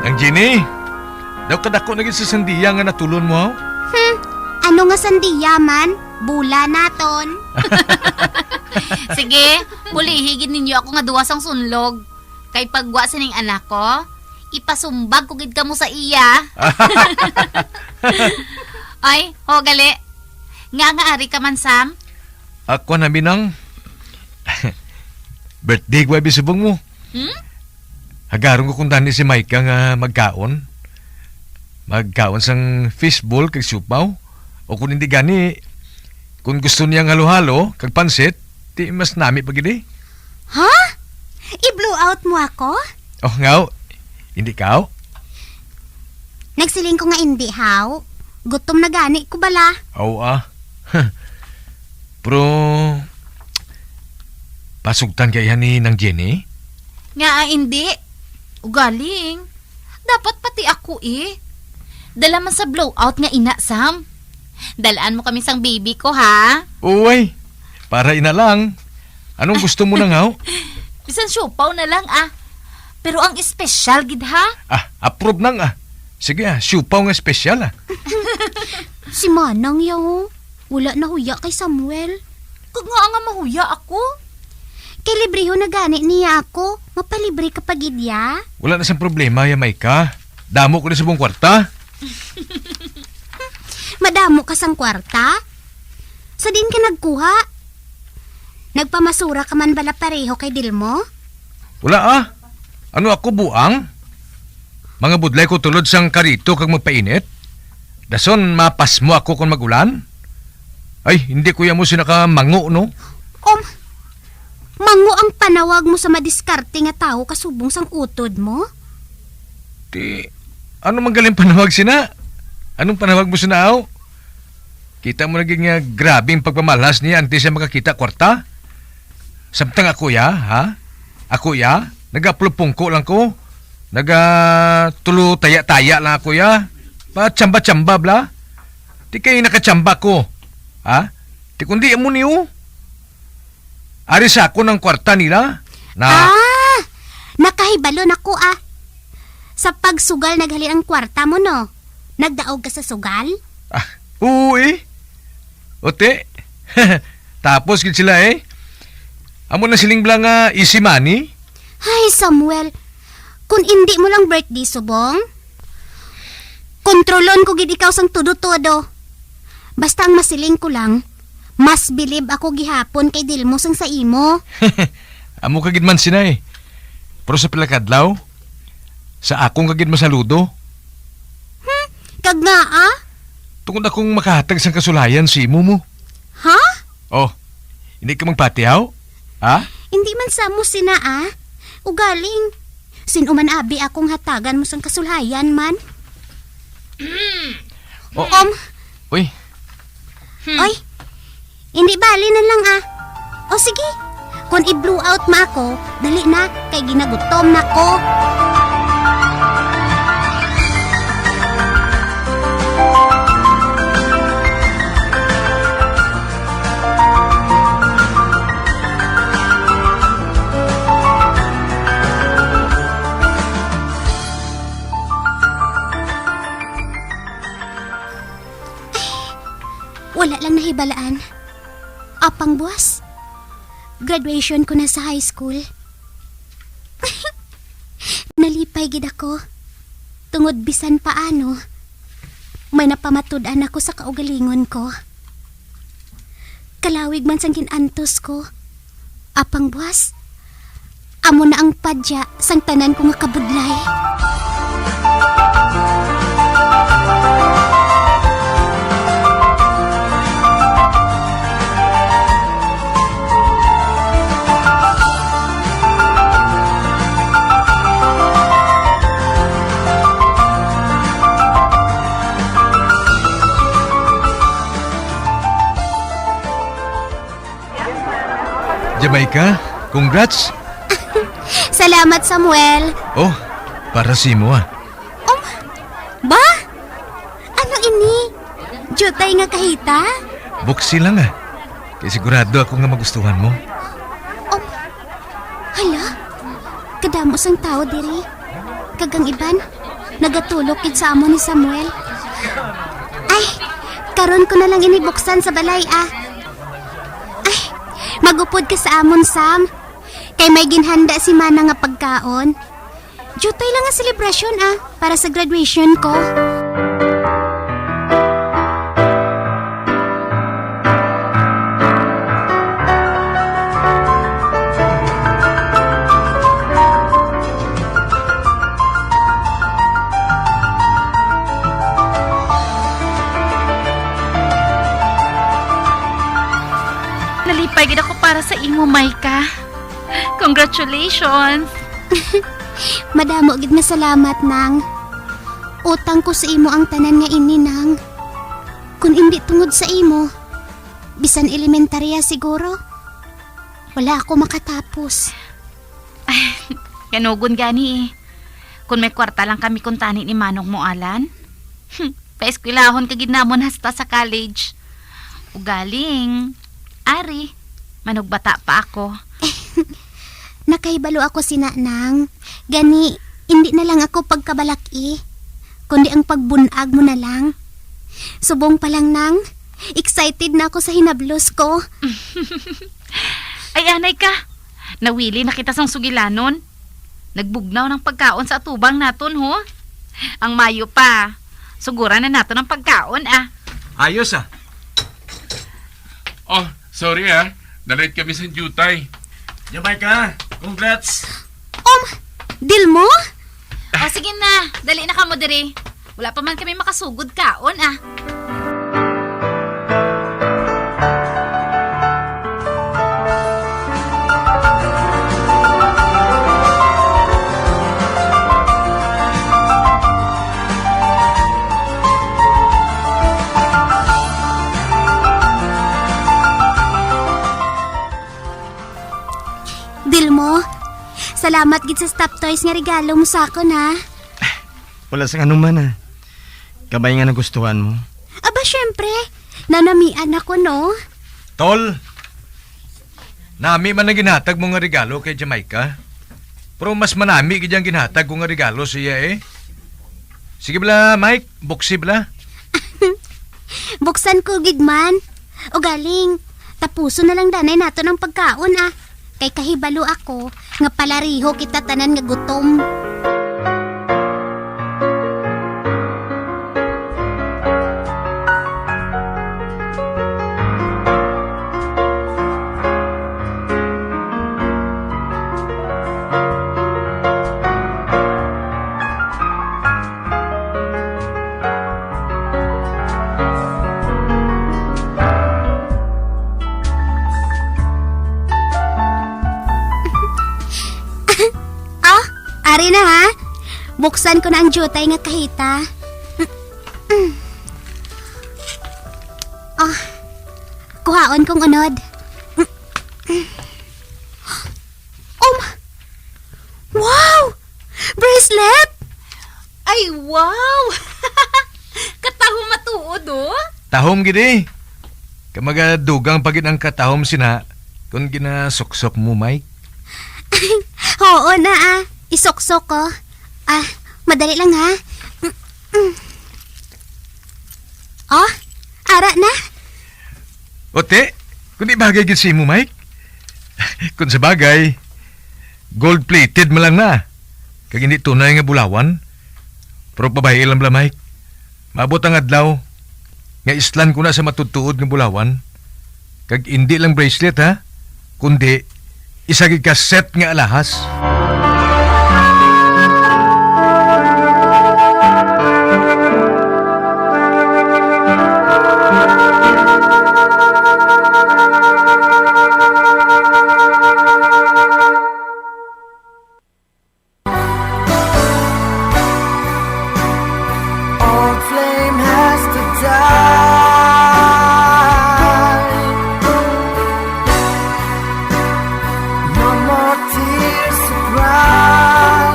Nang Jenny, daw kadako na gid sa sandiya nga natulon mo, haw? Hmm, ano nga sandiya man? Bula naton. Sige, pulihi gid ninyo ako nga duwa sang sunlog. Kay pagwa sining anak ko, ipasumbag ko gid kamo sa iya. Ay, ho, gali. Nga nga ari ka man, Sam? Ako na, Binang. Birthday ko abi subong mo. Hmm? Hagaron ko kung dani si Micah nga magkaon. Magkaon sang fishball kag siopao. O kung hindi gani, kung gusto niya ng halo-halo kag pansit, di mas nami pa gid eh. Ha? I-blow out mo ako? Oh, ngaw. Hindi ka, aw? Nagsiling ko nga hindi, haw. Gutom na gani ko bala. Aw, ah. Pero, pasugtan kaya ni Nang Jenny? Nga, ah, hindi. Ugaling. Dapat pati ako, eh. Dala man sa blowout nga ina, Sam. Dalaan mo kami sang baby ko, ha? Uy, para ina lang. Anong gusto mo na, ngaw? Bisan siopao na lang, ah. Pero ang espesyal gid, ha? Ah, approve nang, ah. Sige, ah, siopao nga espesyal, ah. Si Manang, yaw. Wala na huya kay Samuel. Kag nga nga mahuya ako? Kay librehon na gani niya ako. Mapalibre ka pa gid, ya? Wala na sang problema, ya, Micah. Damo ko na sa buong kwarta. Madamo ka sang kwarta? Sa diin ka nagkuha? Nagpamasura ka man bala pareho kay Dilmo? Wala, ah. Ano ako, buang? Mga budlay ko tulod sang karito kag magpainit? Dason, mapasmo ako kon mag-ulan? Ay, hindi ko ya mo sina ka mango, no? Um, mango ang panawag mo sa madiskarte nga tawo kasubong sang utod mo? Ti, ano man galing panawag sina? Anong panawag mo sina, aw? Kita mo lagi nga grabe ang pagpamalhas niya antes siya makakita kwarta. Samtang ako ya, ha? Ako ya, nagaplupungko lang ko. Nagatulutaya-taya lang ako ya. Pachamba-chamba bla. Di kay nakachamba ko. Ha? Di kundi amo niyo. Ari sa ako ng kwarta nila. Na Ah! Nakahibalo na ko, ah. Sa pagsugal naghalin ang kwarta mo, no? Nagdaog ka sa sugal? Ah, oo eh. Ote. Tapos gid sila eh. Amo na siling bala nga easy money. Ay, Samuel. Kung hindi mo lang birthday subong, kontrolon ko gid ikaw sang todo-todo. Basta ang masiling ko lang, mas bilib ako gihapon kay Dilmo sang sa imo. Amo ka gid man, Sinay. Pero sa pila ka adlaw, sa akong ka gid masaludo. Hmm? Kag ngaa? Tungod akong makahatag sang kasulayan sa imo mo. Ha? Oh, hindi ka magpatihaw? Ha? Hindi man sa mo sina, ah. Ugaling, sin-o man abi akong hatagan mo sang kasulayan man? Oh. Um. Uy. Hmm. Oy, hindi bali na lang, ah. O sige, kung i-blow out ma ako, dali na, kay ginagutom na ko. Wala lang nahibalaan. Apang buwas, graduation ko na sa high school. Nalipay gid ako. Tungod bisan paano, may napamatud-an ako sa kaugalingon ko. Kalawig man sang gin-antos ko. Apang buwas, amo na ang padya sang tanan ko nga kabudlay. Jamaica, congrats! Salamat, Samuel. Oh, para sa imo, ah. Um, ba? Ano ini? Jutay nga kahita? Buksi lang, ah. Kay sigurado ako nga magustuhan mo. Um, hala? Kadamo sang tao diri. Kag ang iban, nagatulok gid sa amo ni Samuel. Ay, karon ko na lang ini buksan sa balay, ah. Ay, magupod ka sa amon, Sam. Kay may ginhanda si Mana nga pagkaon. Jutay lang nga selebrasyon, ah, para sa graduation ko. Nalipay gid ako para sa imo, Micah. Congratulations! Madamo gid nga salamat, Nang. Utang ko sa imo ang tanan nga ini, Nang. Kun indi tungod sa imo, bisan elementarya siguro, wala ako makatapos. Kanugon gani eh. Kung may kwarta lang kami kuntani ni manong mo, Alan, paeskwelahon ka gid namon hasta sa college. Ugaling, ari, manugbata pa ako. Nakahibalo ako sina, Nang. Gani, indi na lang ako pagkabalak-i, kundi ang pagbun-ag mo na lang. Subong pa lang, Nang, excited na ako sa hinablos ko. Ay, anay ka. Nawili na kita sang sugilanon. Nagbugnaw ng pagkaon sa atubang naton, ho. Ang mayo pa, suguran na naton ang pagkaon, ah. Ayos, ah. Oh, sorry, ah. Na-late kami sa jutay. Jamaica, congrats. Um, Dilmo? O, sige na. Dali na kamo diri. Wala pa man kami makasugod kaon, ah. Dilmo, salamat gid sa Stop Toys nga regalo mo sa akon, ha. Wala sang anuman, ah. Kabay nga nagustuhan mo. Aba, syempre. Nanamian ako, no? Tol, nami man ang ginhatag mo nga regalo kay Jamaica. Pero mas manami gid ang ginhatag ko nga regalo sa iya, eh. Sige bala, Mike, buksi bala. Buksan ko gid man. Ugaling, tapuson na lang danay naton ang pagkaon, ah. Kay kahibalo ako nga palariho kita tanan nga gutom. Ah, ari na, ha. Buksan ko na ang jutay nga kahita. Ah, kuhaon kong unod. Um, wow! Bracelet! Ay, wow! Katahom matuod, oh. Tahom gid, eh. Kay magadugang pa gid ang katahom sina kung ginasuksok mo, Mike. Oo na, ah. Isuksok ko. Ah, madali lang, ha. Oh, ara na. Ote, kung di bagay gid sa imo, Mike. Kung sa bagay, gold-plated man lang na. Kag hindi tunay nga bulawan. Pero pabayi lang bala, Mike. Maabot ang adlaw nga islan ko na sa matutuod nga bulawan. Kag hindi lang bracelet, ha, kundi isa gid ka set nga alahas. Old flame has to die. No more tears to cry.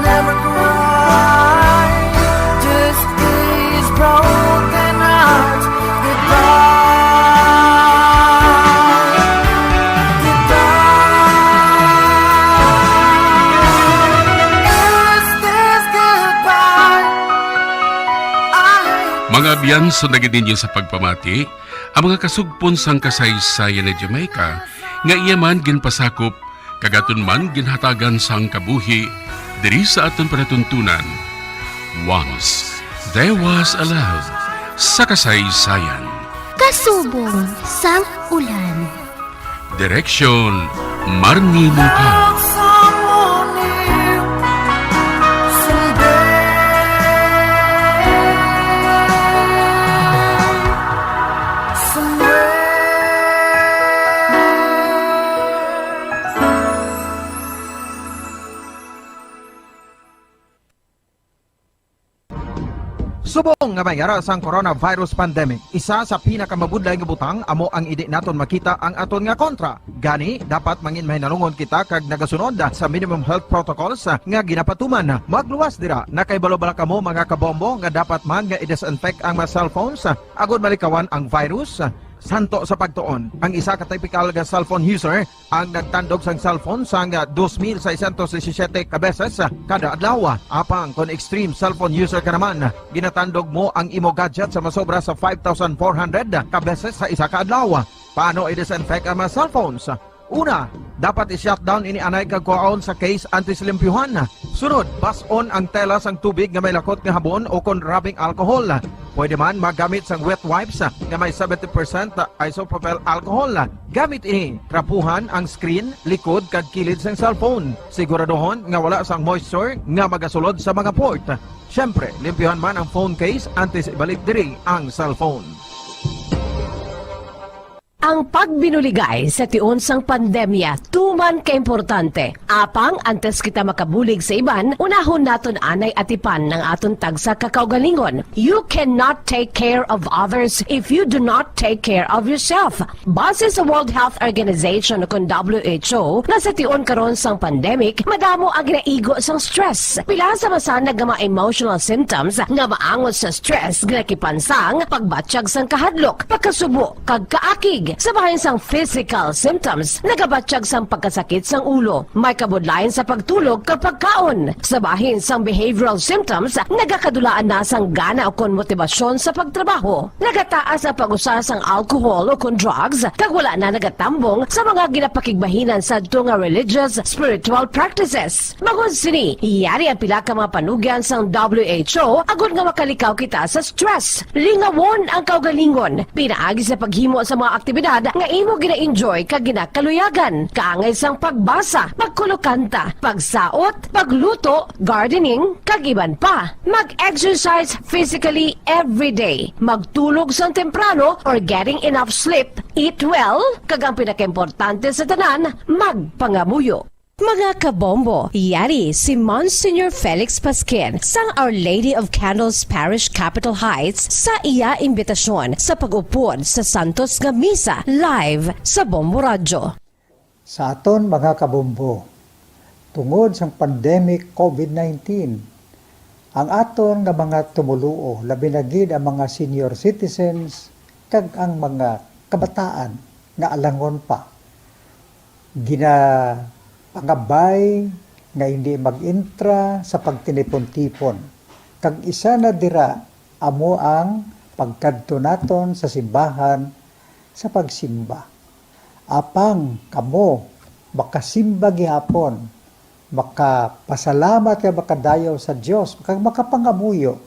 Never cry. Just these broken hearts. Goodbye. Goodbye. Is this goodbye? I Mga abyan, sundagin ninyo sa pagpamati ang mga kasugpon sang kasaysayan ni Jamaica, nga iya man ginpasakop kag aton man ginhatagan sang kabuhi diri sa aton palatuntunan. Once There Was a Love sa kasaysayan. Kasubong sang ulan. Direksyon, Marnie Mungka. Kung nga may ara sang coronavirus pandemic, isa sa pinakamabudlay nga butang amo ang indi naton makita ang aton nga kontra. Gani, dapat mangin mahinalungon kita kag nagasunod sa minimum health protocols nga ginapatuman. Magluwas dira, nakahibalo bala kamo, mga kabombo, nga dapat man nga i-disinfect ang mga cellphones agod malikawan ang virus? Santo sa pagtuon, ang isa ka typical nga cellphone user ang nagtandog sang cellphone sang dos mil seiscientos disisiete ka beses kada adlaw. Apang kon extreme cellphone user ka naman, ginatandog mo ang imo gadget sa masobra sa five thousand four hundred ka beses sa isa ka adlaw. Paano i-disinfect ang mga cellphones? Una, dapat i-shutdown ini anay kag kuhaon sa case antes limpyuhan. Sunod, bas-on ang tela sang tubig nga may lakot nga habon o kon rubbing alcohol. Pwede man magamit sang wet wipes nga may seventy percent isopropyl alcohol. Gamit ini, trapuhan ang screen, likod, kag kilid sang cellphone. Siguraduhon nga wala sang moisture nga magasulod sa mga port. Siyempre, limpyuhan man ang phone case antes ibalik diri ang cellphone. Ang pagbinuligay sa tion sang pandemya tuman ka importante. Apang antes kita makabulig sa iban, unahon naton anay atipan ang aton tagsa ka kaugalingon. You cannot take care of others if you do not take care of yourself. Base sa World Health Organization, kon W H O, nga sa tion karon sang pandemic, madamo ang ginaigo sang stress. Pila sa masanag nga mga emotional symptoms nga maangot sa stress nga nakipansang pagbatyag sang kahadlok, pagkasubo, kag kaakig. Sa bahin sang physical symptoms, nagabatyag sang pagkasakit sang ulo, may kabudlayan sa pagtulog kag pagkaon. Sa bahin sang behavioral symptoms, nagakadulaan na sang gana ukon motibasyon sa pagtrabaho. Nagataas ang pag-usa sang alcohol ukon drugs, kag wala na nagatambong sa mga ginapakigbahinan sadto nga religious, spiritual practices. Bangod sini, yari ang pila ka mga panugyan sang W H O agod nga makalikaw kita sa stress. Lingawon ang kaugalingon pinaagi sa paghimo sa mga aktibidad nga imo gina-enjoy kag ginakaluyagan, kaangay sang pagbasa, pagkulokanta, pagsaot, pagluto, gardening, kag iban pa. Mag-exercise physically every day. Magtulog sang temprano or getting enough sleep. Eat well, kag ang pinakaimportante sa tanan, magpangamuyo. Mga kabombo, yari si Monsignor Felix Pasquin sang Our Lady of Candles Parish, Capitol Heights, sa iya imbitasyon sa pag-upod sa santos nga misa live sa Bombo Radyo. Sa aton mga kabombo, tungod sang pandemic COVID nineteen, ang aton nga mga tumoluo, labi na gid ang mga senior citizens kag ang mga kabataan nga alangon pa, ginapangabay nga hindi mag-entra sa pagtinipon-tipon, kag isa na dira amo ang pagkadto naton sa simbahan sa pagsimba. Apang kamo makasimba gihapon, makapasalamat kag makadayaw sa Dios, kag makapangamuyo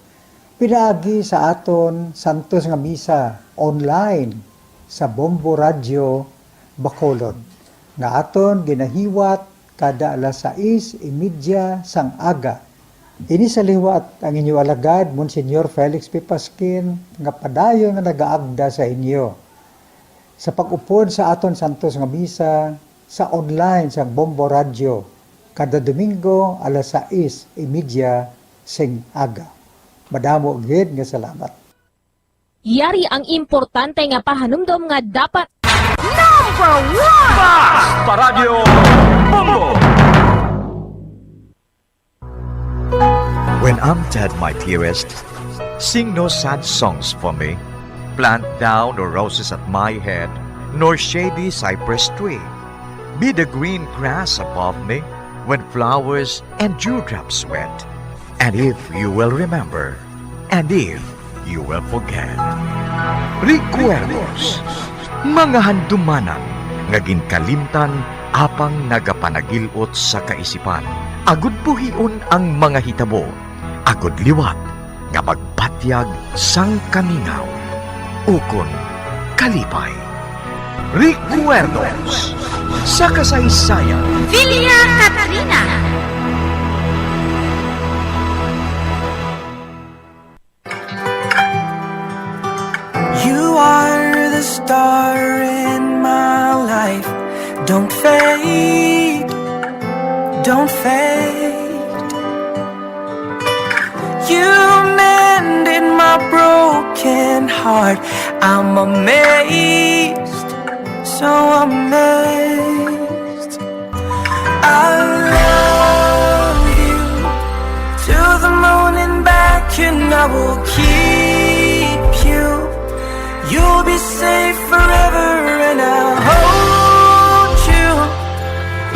pinaagi sa aton santos nga misa online sa Bombo Radyo Bacolod, nga aton ginahiwat kada alas sais y media sang aga. Ini sa liwat ang inyo alagad, Monsignor Felix P. Pasquin, nga padayon nga nagaagda sa inyo sa pag-upod sa aton santos nga misa sa online sang Bombo Radyo kada Domingo alas sais y media sing aga. Madamo gid nga salamat. Yari ang importante nga pahanumdom nga dapat number one! Basta Radyo Bombo! When I'm dead, my dearest, sing no sad songs for me. Plant thou no roses at my head, nor shady cypress tree. Be the green grass above me when flowers and dewdrops wet. And if you will remember, and if you will forget. Recuerdos, mga handumanan nga ginkalimtan apang nagapanagil-ot sa kaisipan. Agud buhion ang mga hitabo, agud liwat nga magbatyag sang kamingaw ukon kalipay. Recuerdos sa kasaysayan. Villa Katrina. You are the star in my life. Don't fade, don't fade. You mended my broken heart. I'm amazed, so amazed. I love you to the moon and back, and I will keep you. You'll be safe forever, and I'll hold you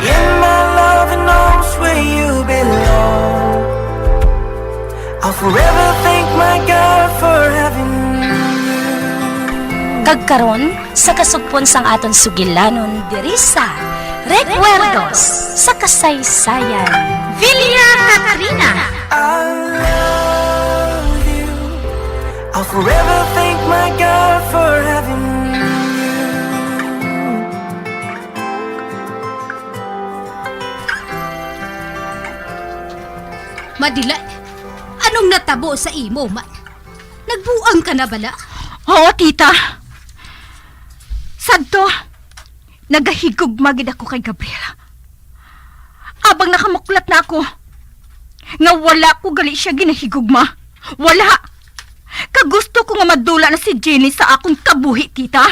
in my loving arms where you belong. I'll forever thank my God for having you. Kag karon, sa kasugpon sang aton sugilanon diri sa Recuerdos sa Kasaysayan. Villa Katrina. I love you. I'll forever thank my God for having you. Madila, anong natabo sa imo man? Nagbuang ka na bala? Oo, tita. Sadto, nagahigugma gid ako kay Gabriel. Abang nakamuklat na ako nga wala ko gali siya ginahigugma. Wala. Kag gusto ko nga madula na si Jenny sa akon kabuhi, tita.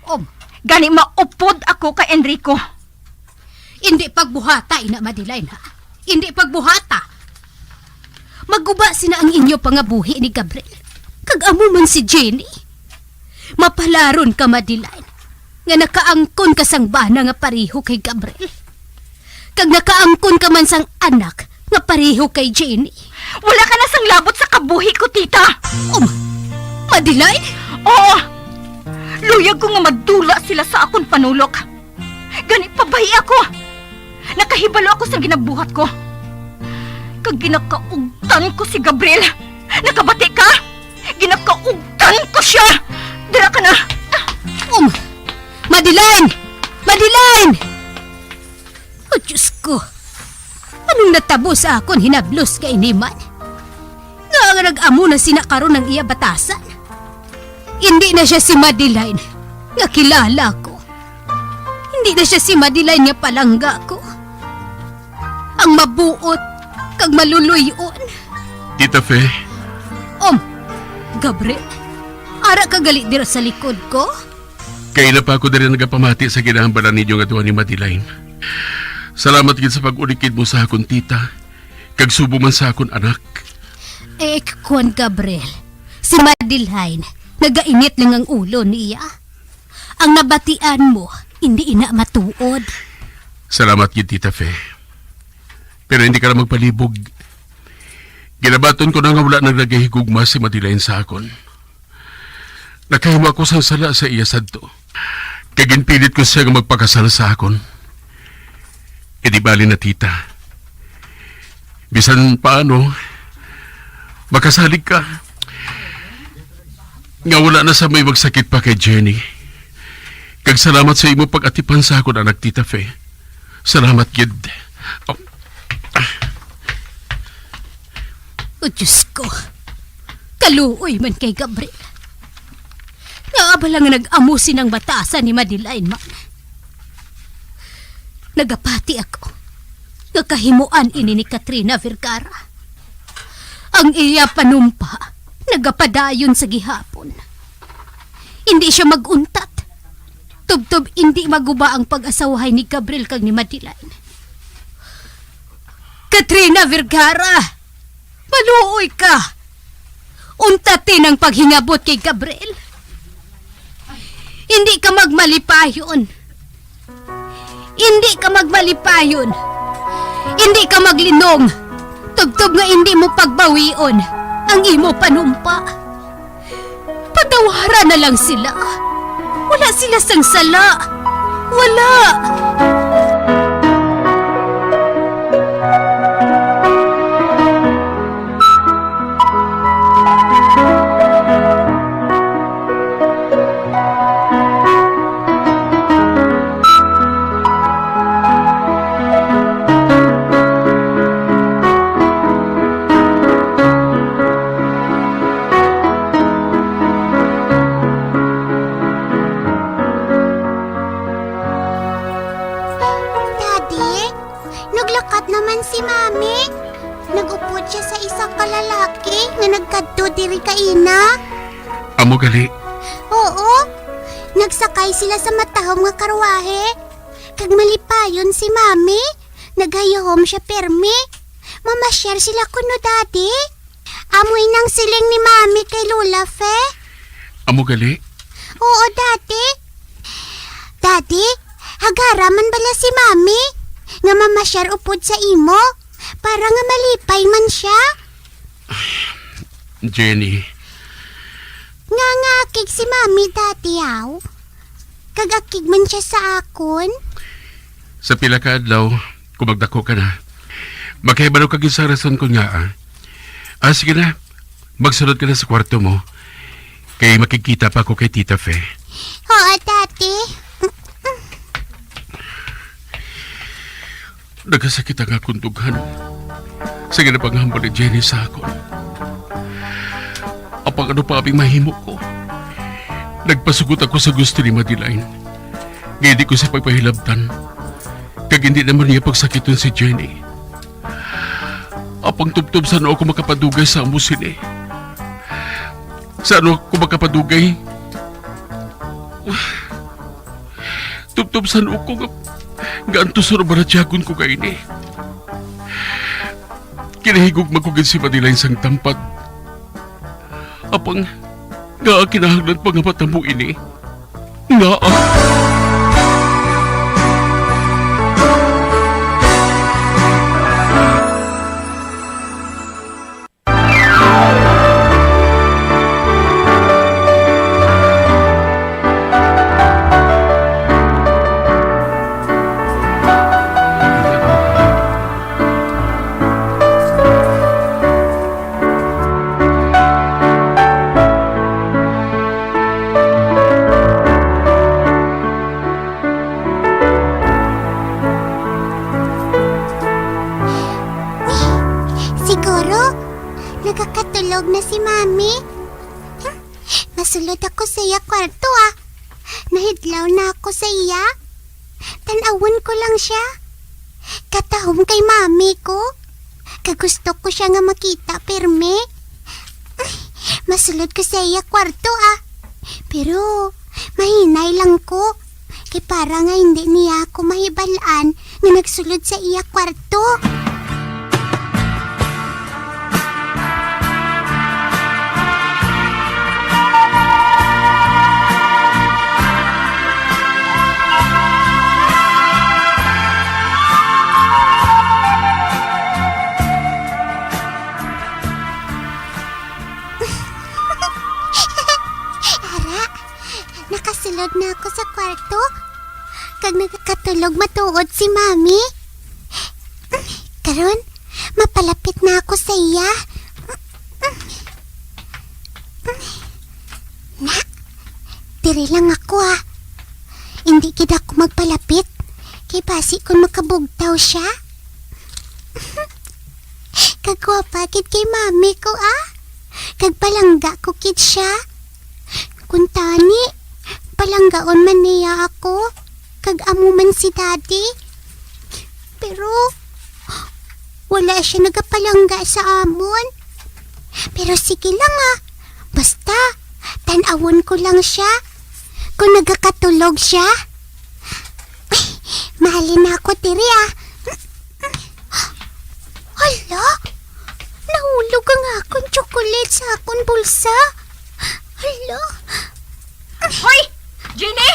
Om, gani maupod ako kay Enrico. Indi pagbuhata ina, Madeline, ha? Indi pagbuhata. Maguba sina ang inyo pangabuhi ni Gabriel. Kag amo man si Jenny. Mapalaron ka, Madeline, nga nakaangkon ka sang bana nga pareho kay Gabriel. Kag nakaangkon ka man sang anak nga pareho kay Jenny. Wala ka na sang labot sa kabuhi ko, tita. Um, Madeline? Oo. Luyag ko nga madula sila sa akon panulok. Gani, pabayi ako. Nakahibalo ako sa ginabuhat ko. Kag ginakaugtan ko si Gabriel. Nakabati ka? Ginakaugtan ko siya. Dira ka na. Um, Madeline! Madeline! Oh, Diyos ko. Anong natabo sa akon hinablos kay ini man? Nga nga nag-amo na sina karon ang iya batasan? Hindi na siya si Madeline nga kilala ko. Hindi na siya si Madeline nga palangga ko. Ang mabuot kag maluluy-on. Tita Fe. Om, Gabriel, ara ka gali dira sa likod ko? Kaina pa ako diri nagapamati sa ginahambalan ninyo nga duha ni Madeline. Salamat gid sa pag-ulikid mo sa akon, tita, kag subong man sa akon anak. Eh, kuwan, Gabriel, si Madeline, nagainit lang ang ulo niya. Ang nabatian mo, hindi ina matuod. Salamat gid, Tita Fe. Pero hindi ka na magpalibog. Ginabaton ko na nga wala nang nagahigugma si Madeline sa akon. Nakahimo ako sang sala sa iya sadto, kag ginpilit ko siya nga magpakasal sa akon. E di bali na, tita. Bisan paano, makasalig ka nga wala na sa may magsakit pa kay Jenny. Kag salamat sa imo pag-atipan sa akon anak, Tita Fe. Salamat gid. Oh. O Diyos ko, kaluoy man kay Gabriel. Nga abala nga nag-amo sinang batasan ni Madeline man. Nagapati ako nga kahimuan ini ni Katrina Vergara. Ang iya panumpa nagapadayon sa gihapon. Hindi siya mag-untat. Tubtob indi maguba ang pag-asawahay ni Gabriel kag ni Madeline. Katrina Vergara! Maluoy ka! Untatin ang paghingabot kay Gabriel. Hindi ka magmalipayon. Hindi ka magmalipayon. Hindi ka maglinong. Tubtob nga hindi mo pagbawion ang imo panumpa. Patawaran na lang sila. Wala sila sang sala. Wala. Daddy, naglakat naman si Mami. Nag-upod siya sa isa ka lalaki nga nagkadto diri kaina. Amo gali. Oo. Nagsakay sila sa matahom nga karwahe. Kag malipayon si Mami. Nagayuhom siya pirmi. Mamasyar sila kuno, Daddy. Amo inang siling ni Mami kay Lola Fe. Amo gali? Oo, Daddy. Daddy, hagara man bala si Mami nga mamasyar upod sa imo para nga malipay man siya? Jenny. Nga nga akig si Mami, Daddy, aw? Kag akig man siya sa akon? Sa pila ka adlaw, kung magdako ka na, makahibalo ka gid sa rason kon ngaa. Ah, sige na. Magsulod ka na sa kwarto mo. Kay makigkita pa ako kay Tita Fe. Oo, Daddy. Nagasakit ang akon dughan sa ginapanghambal ni Jenny sa akon. Apang ano pa ang mahimo ko? Nagpasugot ako sa gusto ni Madeline. Nga hindi ko siya pagpahilabtan. Kag hindi naman niya pagsakiton si Jenny. Apang tubtob sa ano ako makapadugay sa amo sini? Sa ano ako makapadugay? Tubtob sa ano ko nga, nga antuson o baratyagon ko kaini. Kinahigugma ko gid si Madeline sang tampad. Apang, ngaa kinahanglan pa nga matabo ini? Ngaa? Siguro, nagakatulog na si Mami. Masulod ako sa iya kwarto, ah. Nahidlaw na ako sa iya. Tan-awon ko lang siya. Katahom kay Mami ko. Kag gusto ko siya nga makita pirmi. Ay, masulod ko sa iya kwarto, ah. Pero mahinay lang ko. Kay para nga hindi niya ako mahibal-an nga nagsulod sa iya kwarto. Ara, nakasulod na ako sa kwarto. Kag nagakatulog matuod si Mami. Karon, mapalapit na ako sa iya. Na, diri lang ako, ah. Hindi gid ako magpalapit. Kay basi kung makabugtaw siya. Kagwapa gid kay Mami ko, ah. Kag palangga ko gid siya. Kuntani, palanggaon man niya ako, kag amo man si Daddy. Pero wala siya nagapalangga sa amon. Pero sige lang, ah. Basta, tan-awon ko lang siya kung nagakatulog siya. Ay, mahalin na ako diri, ah. Hala, nahulog ang akon tsokolate sa akon bulsa. Hala. Hoy! Jenny!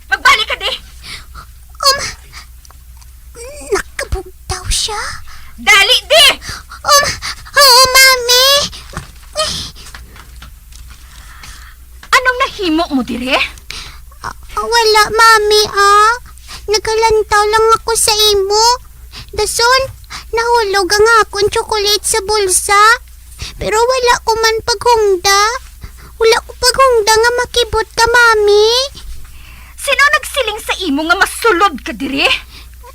Magbalik ka di! Um, nakabugtaw siya. Dali di! Um, oo, Mami. Anong nahimo mo dire? Ah, wala, Mami, ah. Nagalantaw lang ako sa imo. Dason, nahulog ang akon tsokolate sa bulsa. Pero wala ko man paghungda. Wala ko paghungda nga makibot ka, Mami. Sino nagsiling sa imo nga masulod ka diri?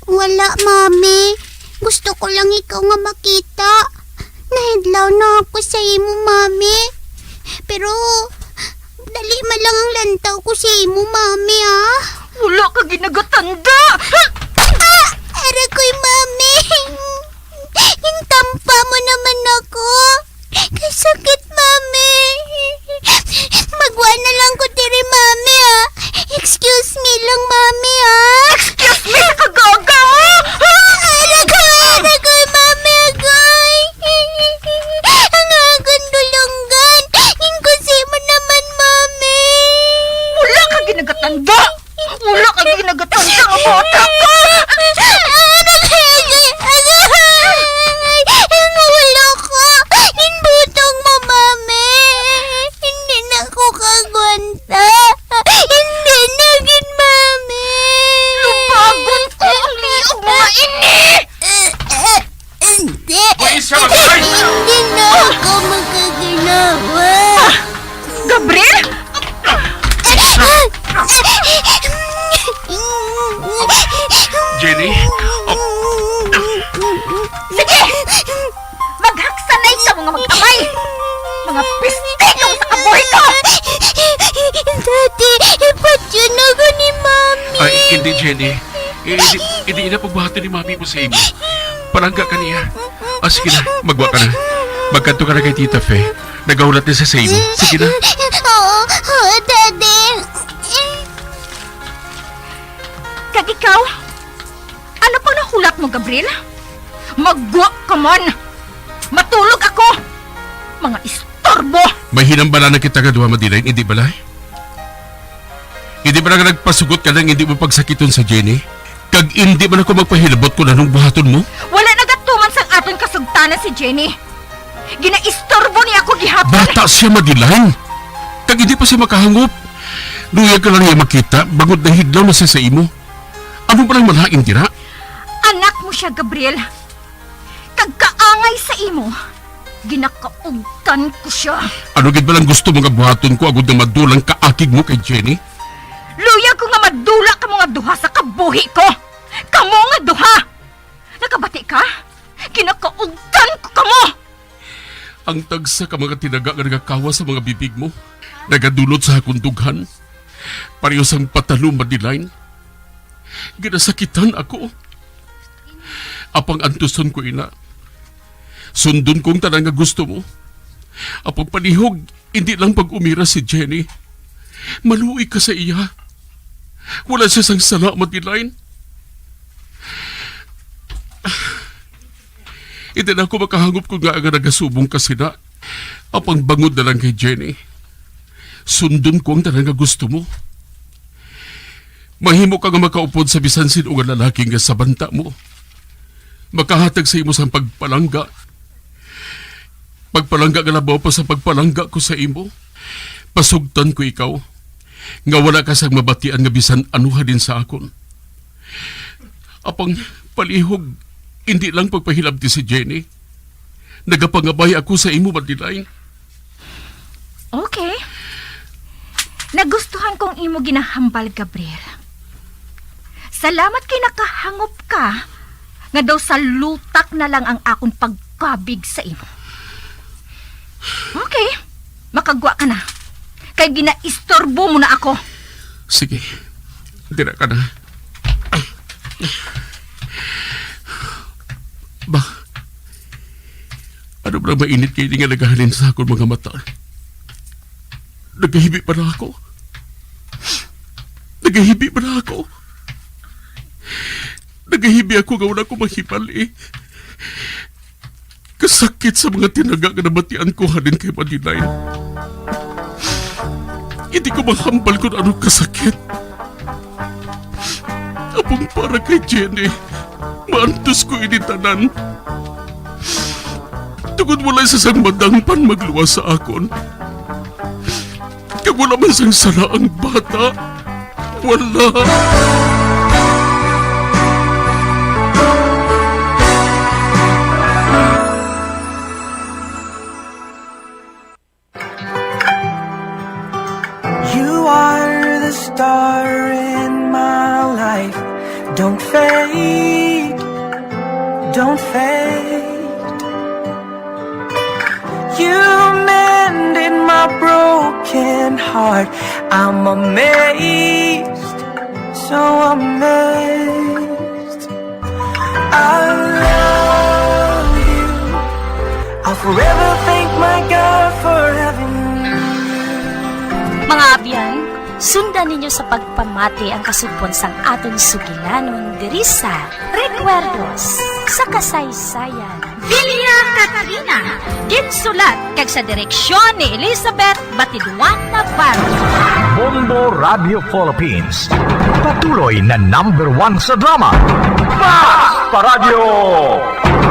Wala, Mami. Gusto ko lang ikaw nga makita. Nahidlaw na ako sa imo, Mami. Pero dali man lang ang lantaw ko sa imo, Mami, ah. Wala ka ginagatanda. Ah! Aray ko'y, Mami. Gintampa mo naman ako. Kasakit, Mami. Nagatanda nga bata ka! Anak, hindi! Anak! Ang ulo ko! Ginbutong mo, Mami! Hindi na ko kagwanta! Hindi na gid, Mami! Lubagon ko ang liog nga ini! Hindi. Buhisa, Magday! Hindi na ako magkaginawa. Ah! Gabriel? Jenny? Oh. Sige! Maghaksanay kamo nga mag-amay! Mga piste kamo sa kabuhi ko! Daddy, ipatyon ako ni Mami. Ay, hindi, Jenny. Eh, hindi, hindi na pagbuhaton ni Mami mo sa imo. Palangga ka niya. Ah, sige na, magwa ka na. Magkadto ka na kay Tita Fe. Nagahulat na siya sa imo. Sige na. Oo, oo, Daddy. Kag ikaw? Ano pang nahulat mo, Gabriel? Magwa ka man! Matulog ako! Mga istorbo! May hinambalanan kita nga duha, Madeline, hindi bala? Hindi bala nga nagpasugot ka nang hindi mo pagsakiton si Jenny? Kag hindi man ako magpahilabot kung anong buhaton mo? Wala nagatuman sang aton kasugtanan si Jenny. Ginaistorbo niya ako gihapon. Bata siya, Madeline. Kag hindi pa siya makahangop. Luyag ka lang niya makita, bangod nahidlaw na siya sa imo. Ano ba nang malain dira? Anak mo siya, Gabriel. Kag kaangay sa imo, ginakaugtan ko siya. Ano gid ba lang gusto mo nga buhaton ko agod nga madulang kaakig mo kay Jenny? Luyag ko nga madula kamo nga duha sa kabuhi ko. Kamo nga duha! Nakabati ka? Ginakaugtan ko kamo! Ang tagsa ka mga tinaga nga nagakawa sa mga bibig mo, nagadulot sa akon dughan. Pareho sang patalom, Madeline. Ginasakitan ako. Apang antuson ko ina. Sundon ko ang tanan nga gusto mo. Apang palihog, hindi lang pag-umira si Jenny. Maluoy ka sa iya. Wala siya sang sala, Madeline. Hindi na ako makahangop kung nga nga nagasubong ka sina. Apang bangod na lang kay Jenny. Sundon ko ang tanan nga gusto mo. Mahimo ka nga makaupod sa bisan sin-o nga lalaki nga sa banta mo. Makahatag sa imo sang pagpalangga. Pagpalangga nga labaw pa sa pagpalangga ko sa imo. Pasugtan ko ikaw nga wala ka sang mabatian nga bisan ano halin sa akon. Apang palihog, hindi lang pagpahilabti si Jenny. Nagapangabay ako sa imo, Madeline. Okay. Nagustuhan kong imo ginahambal, Gabriel. Salamat kay nakahangop ka nga daw salutak na lang ang akon pagkabig sa imo. Okay, makagwa ka na. Kay ginaistorbo mo na ako. Sige, dira ka na. Ba, ano ba ang mainit kay nga nagahalin sa akon mga mata? Nagahibi pa na ako. Nagahibi pa na ako. Nagahibi ako nga wala ko mahibal eh. Kasakit sa mga tinaga nga nabatian ko halin kay Madeline. Hindi ko mahambal kung anong kasakit. Apang para kay Jenny, maantos ko ini tanan. Tungod wala siya sang madangpan magluwas sa akon. Kag wala man sang sala ang bata. Wala. You are the star in my life. Don't fade, don't fade. You mended my broken heart. I'm amazed, so amazed. I love you. I'll forever thank my God for having you. Mga abyan, sundan ninyo sa pagpamati ang kasugpon sang aton sugilanon diri sa Recuerdos sa Kasaysayan. Villa Katrina, ginsulat kag sa direksyon ni Elizabeth Batiduan Navarro. Bombo Radio Philippines. Tuloy na number one sa drama. Mas Paradyo!